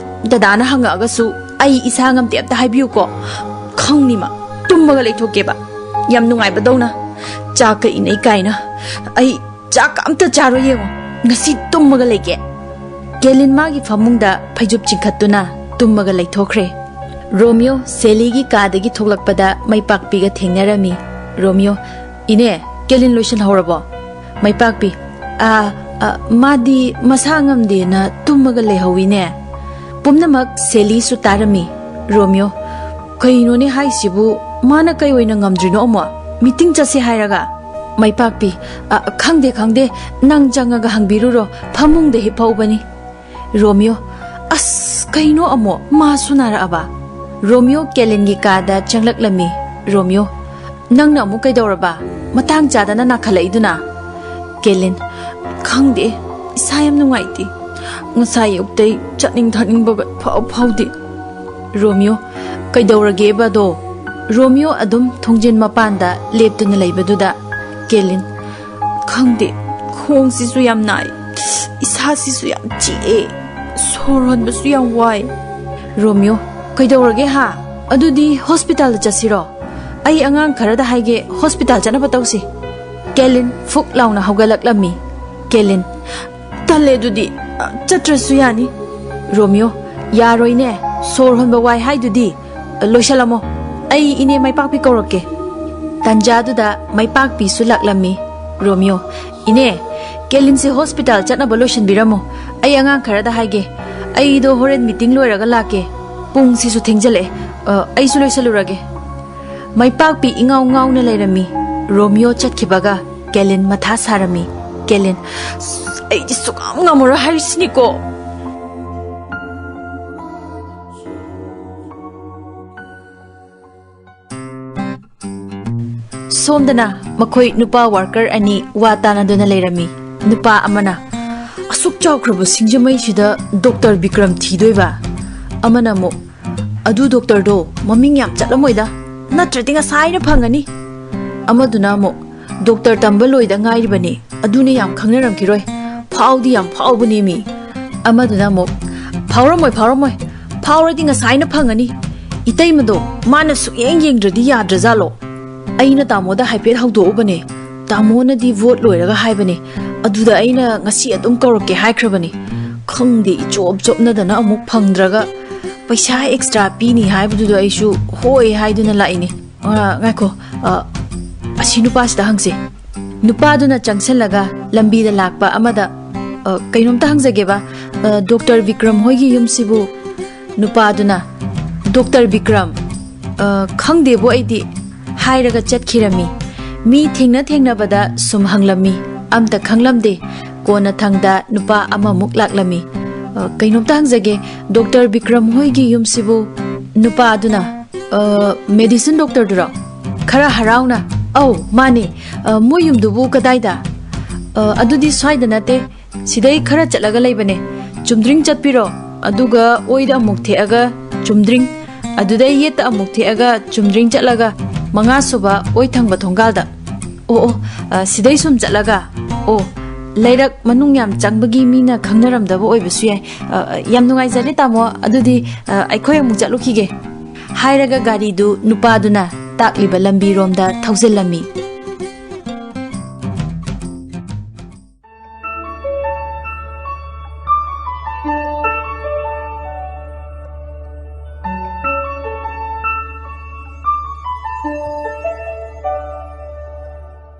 ꯗꯗꯥꯅ ꯍꯪꯉꯛꯑꯒꯁꯨ ꯑꯩ ꯏꯁꯥ ꯉꯝꯗꯦ, ꯑꯝꯇ ꯍꯥꯏꯕꯤꯌꯨꯀꯣ꯫ ꯈꯪꯅꯤ ꯃꯥ, ꯇꯨꯝꯃꯒ ꯂꯩꯊꯣꯛꯀꯦꯕ"꯫ ꯌꯥꯝ ꯅꯨꯡꯉꯥꯏꯕꯗꯧꯅ꯫ ꯆꯥꯛꯀ ꯏꯅꯩ ꯀꯥꯏꯅ꯫ ꯑꯩ ꯆꯥꯛꯀ ꯑꯝꯇ ꯆꯥꯔꯣꯏ, ꯌꯦꯡꯉꯣ꯫ ꯉꯁꯤ ꯇꯨꯝꯃꯒ ꯂꯩꯒꯦ꯫ ꯀꯦꯂꯤꯟ ꯃꯥꯒꯤ ꯐꯃꯨꯡꯗ ꯐꯩꯖꯨꯞ ꯆꯤꯡꯈꯠꯇꯨꯅ ꯇꯨꯝꯃꯒ ꯂꯩꯊꯣꯛꯈ꯭ꯔꯦ꯫ ꯔꯣꯃꯤꯌꯣ ꯁꯦꯂꯤꯒꯤ ꯀꯥꯗꯒꯤ ꯊꯣꯛꯂꯛꯄꯗ ꯃꯩꯄꯥꯛꯄꯤꯒ ꯊꯦꯡꯅꯔꯝꯃꯤ꯫ ꯔꯣꯃꯤꯌꯣ, "ꯏꯅꯦ, ꯀꯦꯂꯤꯟ ꯂꯣꯏꯁꯤꯜꯍꯧꯔꯕꯣ?" ꯃꯩꯄꯥꯛꯄꯤ, "ꯑꯥ, ꯑ, ꯃꯥꯗꯤ ꯃꯁꯥ ꯉꯝꯗꯦꯅ ꯇꯨꯝꯃꯒ ꯂꯩꯍꯧꯋꯤꯅꯦ꯫" ꯄꯨꯝꯅꯃꯛ ꯁꯦꯂꯤꯁꯨ ꯇꯥꯔꯝꯃꯤ꯫ ꯔꯣꯃꯤꯌꯣ, "ꯀꯩꯅꯣꯅꯦ ꯍꯥꯏꯁꯤꯕꯨ? ꯃꯥꯅ ꯀꯩ ꯑꯣꯏꯅ ꯉꯝꯗ꯭ꯔꯤꯅꯣ ꯑꯃꯨꯛ? ꯃꯤꯇꯤꯡ ꯆꯠꯁꯦ ꯍꯥꯏꯔꯒ?" ꯃꯩꯄꯥꯛꯄꯤ, "ꯑ, ꯈꯪꯗꯦ, ꯈꯪꯗꯦ꯫ ꯅꯪ ꯆꯪꯉꯒ ꯍꯪꯕꯤꯔꯨꯔꯣ꯫ ꯐꯃꯨꯡꯗ ꯍꯤꯞꯍꯧꯕꯅꯤ꯫" ꯔꯣꯃꯤꯌꯣ, "ꯑꯁ, ꯀꯩꯅꯣ ꯑꯃꯨꯛ? ꯃꯥꯁꯨ ꯅꯥꯔꯛꯑꯕ?" ꯔꯣꯃꯤꯌꯣ ꯀꯦꯂꯤꯟꯒꯤ ꯀꯥꯗ ꯆꯪꯂꯛꯂꯝꯃꯤ꯫ ꯔꯣꯃꯤꯌꯣ, "ꯅꯪꯅ ꯑꯃꯨꯛ ꯀꯩꯗꯧꯔꯕ? ꯃꯇꯥꯡ ꯆꯥꯗꯅ ꯅꯥꯈꯠꯂꯛꯏꯗꯨꯅ?" ꯀꯦꯂꯤꯟ, "ꯈꯪꯗꯦ, ꯏꯁꯥ ꯌꯥꯝ ꯅꯨꯡꯉꯥꯏꯇꯦ꯫ ꯉꯁꯥꯏ ꯑꯌꯨꯛꯇꯩ ꯆꯠꯅꯤꯡ ꯊꯛꯅꯤꯡꯕꯒ ꯐꯥꯎ ꯐꯥꯎꯗꯦ꯫" ꯔꯣꯃꯤꯌꯣ, "ꯀꯩꯗꯧꯔꯒꯦꯕ ꯑꯗꯣ?" ꯔꯣꯃꯤꯌꯣ ꯑꯗꯨꯝ ꯊꯣꯡꯖꯤꯟ ꯃꯄꯥꯟꯗ ꯂꯦꯞꯇꯨꯅ ꯂꯩꯕꯗꯨꯗ ꯀꯦꯂꯤꯟ, "ꯈꯪꯗꯦ, ꯈꯣꯡꯁꯤꯁꯨ ꯌꯥꯝ ꯅꯥꯏ, ꯏꯁꯥꯁꯤꯁꯨ ꯌꯥꯝ ꯆꯤꯛꯑꯦ, ꯁꯣꯔ ꯍꯣꯟꯕꯁꯨ ꯌꯥꯝ ꯋꯥꯏ꯫" ꯔꯣꯃꯤꯌꯣ, "ꯀꯩꯗꯧꯔꯒꯦ ꯍꯥ? ꯑꯗꯨꯗꯤ ꯍꯣꯁꯄꯤꯇꯥꯜꯗ ꯆꯠꯁꯤꯔꯣ? ꯑꯩ ꯑꯉꯥꯡ ꯈꯔꯗ ꯍꯥꯏꯒꯦ, ꯍꯣꯁꯄꯤꯇꯥꯜ ꯆꯠꯅꯕ ꯇꯧꯁꯤ꯫" ꯀꯦꯂꯤꯟ ꯐꯨꯛ ꯂꯥꯎꯅ ꯍꯧꯒꯠꯂꯛꯂꯝꯃꯤ꯫ ꯀꯦꯂꯤꯟ, "ꯇꯜꯂꯦ, ꯑꯗꯨꯗꯤ, ꯑ, ꯆꯠꯇ꯭ꯔꯁꯨ ꯌꯥꯅꯤ꯫" ꯔꯣꯃꯤꯌꯣ, "ꯌꯥꯔꯣꯏꯅꯦ, ꯁꯣꯔ ꯍꯣꯟꯕ ꯋꯥꯏ ꯍꯥꯏꯗꯨꯗꯤ꯫ ꯂꯣꯏꯁꯜꯂꯝꯃꯣ, ꯑꯩ ꯏꯅꯦ ꯃꯩꯄꯥꯛꯄꯤ ꯀꯧꯔꯛꯀꯦ꯫" ꯇꯟꯖꯥꯗꯨꯗ ꯃꯩꯄꯥꯛꯄꯤꯁꯨ ꯂꯥꯛꯂꯝꯃꯤ꯫ ꯔꯣꯃꯤꯌꯣ, "ꯏꯅꯦ, ꯀꯦꯂꯤꯟꯁꯦ ꯍꯣꯁꯄꯤꯇꯥꯜ ꯆꯠꯅꯕ ꯂꯣꯏꯁꯤꯟꯕꯤꯔꯝꯃꯣ꯫ ꯑꯩ ꯑꯉꯥꯡ ꯈꯔꯗ ꯍꯥꯏꯒꯦ꯫ ꯑꯩꯗꯣ ꯍꯣꯔꯦꯟ ꯃꯤꯇꯤꯡ ꯂꯣꯏꯔꯒ ꯂꯥꯛꯀꯦ꯫ ꯄꯨꯡꯁꯤꯁꯨ ꯊꯦꯡꯖꯜꯂꯛꯑꯦ꯫ ꯑ, ꯑꯩꯁꯨ ꯂꯣꯏꯁꯜꯂꯨꯔꯒꯦ꯫" ꯃꯩꯄꯥꯛꯄꯤ ꯏꯉꯥꯎ ꯉꯥꯎꯅ ꯂꯩꯔꯝꯃꯤ꯫ ꯔꯣꯃꯤꯌꯣ ꯆꯠꯈꯤꯕꯒ ꯀꯦꯂꯤꯟ ꯃꯊꯥ ꯁꯥꯔꯝꯃꯤ꯫ ꯀꯦꯂꯤꯟ, "ꯑꯩꯗꯤ ꯁꯨꯛꯉꯝ ꯉꯝꯃꯔꯣꯏ ꯍꯥꯏꯔꯤꯁꯤꯅꯤꯀꯣ꯫" ꯁꯣꯝꯗꯅ ꯃꯈꯣꯏ ꯅꯨꯄꯥ ꯋꯥꯔꯀꯔ ꯑꯅꯤ ꯋꯥ ꯇꯥꯅꯗꯨꯅ ꯂꯩꯔꯝꯃꯤ꯫ ꯅꯨꯄꯥ ꯑꯃꯅ, "ꯑꯁꯨꯛ ꯆꯥꯎꯈ꯭ꯔꯕ ꯁꯤꯡꯖꯃꯩꯁꯤꯗ ꯗꯣꯛꯇꯔ ꯕꯤꯀ꯭ꯔꯝ ꯊꯤꯗꯣꯏꯕ?" ꯑꯃꯅ ꯑꯃꯨꯛ, "ꯑꯗꯨ ꯗꯣꯛꯇꯔꯗꯣ ꯃꯃꯤꯡ ꯌꯥꯝ ꯆꯠꯂꯝꯃꯣꯏꯗ, ꯅꯠꯇ꯭ꯔꯗꯤ ꯉꯁꯥꯏꯅ ꯐꯪꯉꯅꯤ꯫" ꯑꯃꯗꯨꯅ ꯑꯃꯨꯛ, "ꯗꯣꯛꯇꯔ ꯇꯝꯕ ꯂꯣꯏꯗ ꯉꯥꯏꯔꯤꯕꯅꯤ, ꯑꯗꯨꯅ ꯌꯥꯝ ꯈꯪꯅꯔꯝꯈꯤꯔꯣꯏ, ꯐꯥꯎꯗꯤ ꯌꯥꯝ ꯐꯥꯎꯕꯅꯦꯃꯤ꯫" ꯑꯃꯗꯨꯅ ꯑꯃꯨꯛ, "ꯐꯥꯎꯔꯝꯃꯣꯏ, ꯐꯥꯎꯔꯝꯃꯣꯏ, ꯐꯥꯎꯔꯗꯤ ꯉꯁꯥꯏꯅ ꯐꯪꯉꯅꯤ꯫ ꯏꯇꯩꯃꯗꯣ ꯃꯥꯅ ꯁꯨꯛꯌꯦꯡ ꯌꯦꯡꯗ꯭ꯔꯗꯤ ꯌꯥꯗ꯭ꯔꯖꯥꯠꯂꯣ?" ꯑꯩꯅ ꯇꯥꯃꯣꯗ ꯍꯥꯏꯐꯦꯠ ꯍꯧꯗꯣꯛꯎꯕꯅꯦ꯫ ꯇꯥꯃꯣꯅꯗꯤ ꯚꯣꯠ ꯂꯣꯏꯔꯒ ꯍꯥꯏꯕꯅꯦ꯫ ꯑꯗꯨꯗ ꯑꯩꯅ ꯉꯁꯤ ꯑꯗꯨꯝ ꯀꯧꯔꯛꯀꯦ ꯍꯥꯏꯈ꯭ꯔꯕꯅꯦ꯫ ꯈꯪꯗꯦ, ꯏꯆꯣꯞ ꯆꯣꯞꯅꯗꯅ ꯑꯃꯨꯛ ꯐꯪꯗ꯭ꯔꯒ, ꯄꯩꯁꯥ ꯑꯦꯛꯁꯇ꯭ꯔꯥ ꯄꯤꯅꯤ ꯍꯥꯏꯕꯗꯨꯗ ꯑꯩꯁꯨ ꯍꯣꯏ ꯍꯥꯏꯗꯨꯅ ꯂꯥꯛꯏꯅꯦ꯫ ꯑ, ꯉꯥꯏꯈꯣ, ꯑ, ꯑꯁꯤ ꯅꯨꯄꯥꯁꯤꯗ ꯍꯪꯁꯦ꯫ ꯅꯨꯄꯥꯗꯨꯅ ꯆꯪꯁꯤꯜꯂꯒ ꯂꯝꯕꯤꯗ ꯂꯥꯛꯄ ꯑꯃꯗ, "ꯑ, ꯀꯩꯅꯣꯝꯇ ꯍꯪꯖꯒꯦꯕ, ꯑ, ꯗꯣꯛꯇꯔ ꯕꯤꯀ꯭ꯔꯝ ꯍꯣꯏꯒꯤ ꯌꯨꯝꯁꯤꯕꯨ?" ꯅꯨꯄꯥꯗꯨꯅ, "ꯗꯣꯛꯇꯔ ꯕꯤꯀ꯭ꯔꯝ? ꯑ, ꯈꯪꯗꯦꯕꯣ ꯑꯩꯗꯤ," ꯍꯥꯏꯔꯒ ꯆꯠꯈꯤꯔꯝꯃꯤ꯫ ꯃꯤ ꯊꯦꯡꯅ ꯊꯦꯡꯅꯕꯗ ꯁꯨꯝ ꯍꯪꯂꯝꯃꯤ, ꯑꯝꯇ ꯈꯪꯂꯝꯗꯦ꯫ ꯀꯣꯟꯅꯊꯪꯗ ꯅꯨꯄꯥ ꯑꯃꯃꯨꯛ ꯂꯥꯛꯂꯝꯃꯤ꯫ "ꯑ, ꯀꯩꯅꯣꯝꯇ ꯍꯪꯖꯒꯦ, ꯗꯣꯛꯇꯔ ꯕꯤꯀ꯭ꯔꯝ ꯍꯣꯏꯒꯤ ꯌꯨꯝꯁꯤꯕꯨ?" ꯅꯨꯄꯥ ꯑꯗꯨꯅ, "ꯑ, ꯃꯦꯗꯤꯁꯤꯟ ꯗꯣꯛꯇꯔꯗꯨꯔꯣ?" ꯈꯔ ꯍꯔꯥꯎꯅ, "ꯑꯧ, ꯃꯥꯅꯦ꯫ ꯑ, ꯃꯣꯏ ꯌꯨꯝꯗꯨꯕꯨ ꯀꯗꯥꯏꯗ?" "ꯑ, ꯑꯗꯨꯗꯤ ꯁ꯭ꯋꯥꯏꯗ ꯅꯠꯇꯦ, ꯁꯤꯗꯩ ꯈꯔ ꯆꯠꯂꯒ ꯂꯩꯕꯅꯦ꯫ ꯆꯨꯝꯗ꯭ꯔꯤꯡ ꯆꯠꯄꯤꯔꯣ, ꯑꯗꯨꯒ ꯑꯣꯏꯗ ꯑꯃꯨꯛ ꯊꯦꯛꯑꯒ ꯆꯨꯝꯗ꯭ꯔꯤꯡ, ꯑꯗꯨꯗꯩ ꯌꯦꯠꯇ ꯑꯃꯨꯛ ꯊꯦꯛꯑꯒ ꯆꯨꯝꯗ꯭ꯔꯤꯡ ꯆꯠꯂꯒ ꯃꯉꯥꯁꯨꯕ ꯑꯣꯏ ꯊꯪꯕ ꯊꯣꯡꯒꯥꯜꯗ꯫" "ꯑꯣ, ꯑꯣ, ꯑ, ꯁꯤꯗꯩ ꯁꯨꯝ ꯆꯠꯂꯒ, ꯑꯣ, ꯂꯩꯔꯛ ꯃꯅꯨꯡ ꯌꯥꯝ ꯆꯪꯕꯒꯤ ꯃꯤꯅ ꯈꯪꯅꯔꯝꯗꯕ ꯑꯣꯏꯕꯁꯨ ꯌꯥꯏ꯫ ꯑ, ꯑ, ꯌꯥꯝ ꯅꯨꯡꯉꯥꯏꯖꯔꯦ ꯇꯥꯃꯣ, ꯑꯗꯨꯗꯤ, ꯑ, ꯑꯩꯈꯣꯏ ꯑꯃꯨꯛ ꯆꯠꯂꯨꯈꯤꯒꯦ," ꯍꯥꯏꯔꯒ ꯒꯥꯔꯤꯗꯨ ꯅꯨꯄꯥꯗꯨꯅ ꯇꯥꯛꯂꯤꯕ ꯂꯝꯕꯤꯔꯣꯝꯗ ꯊꯧꯖꯤꯜꯂꯝꯃꯤ꯫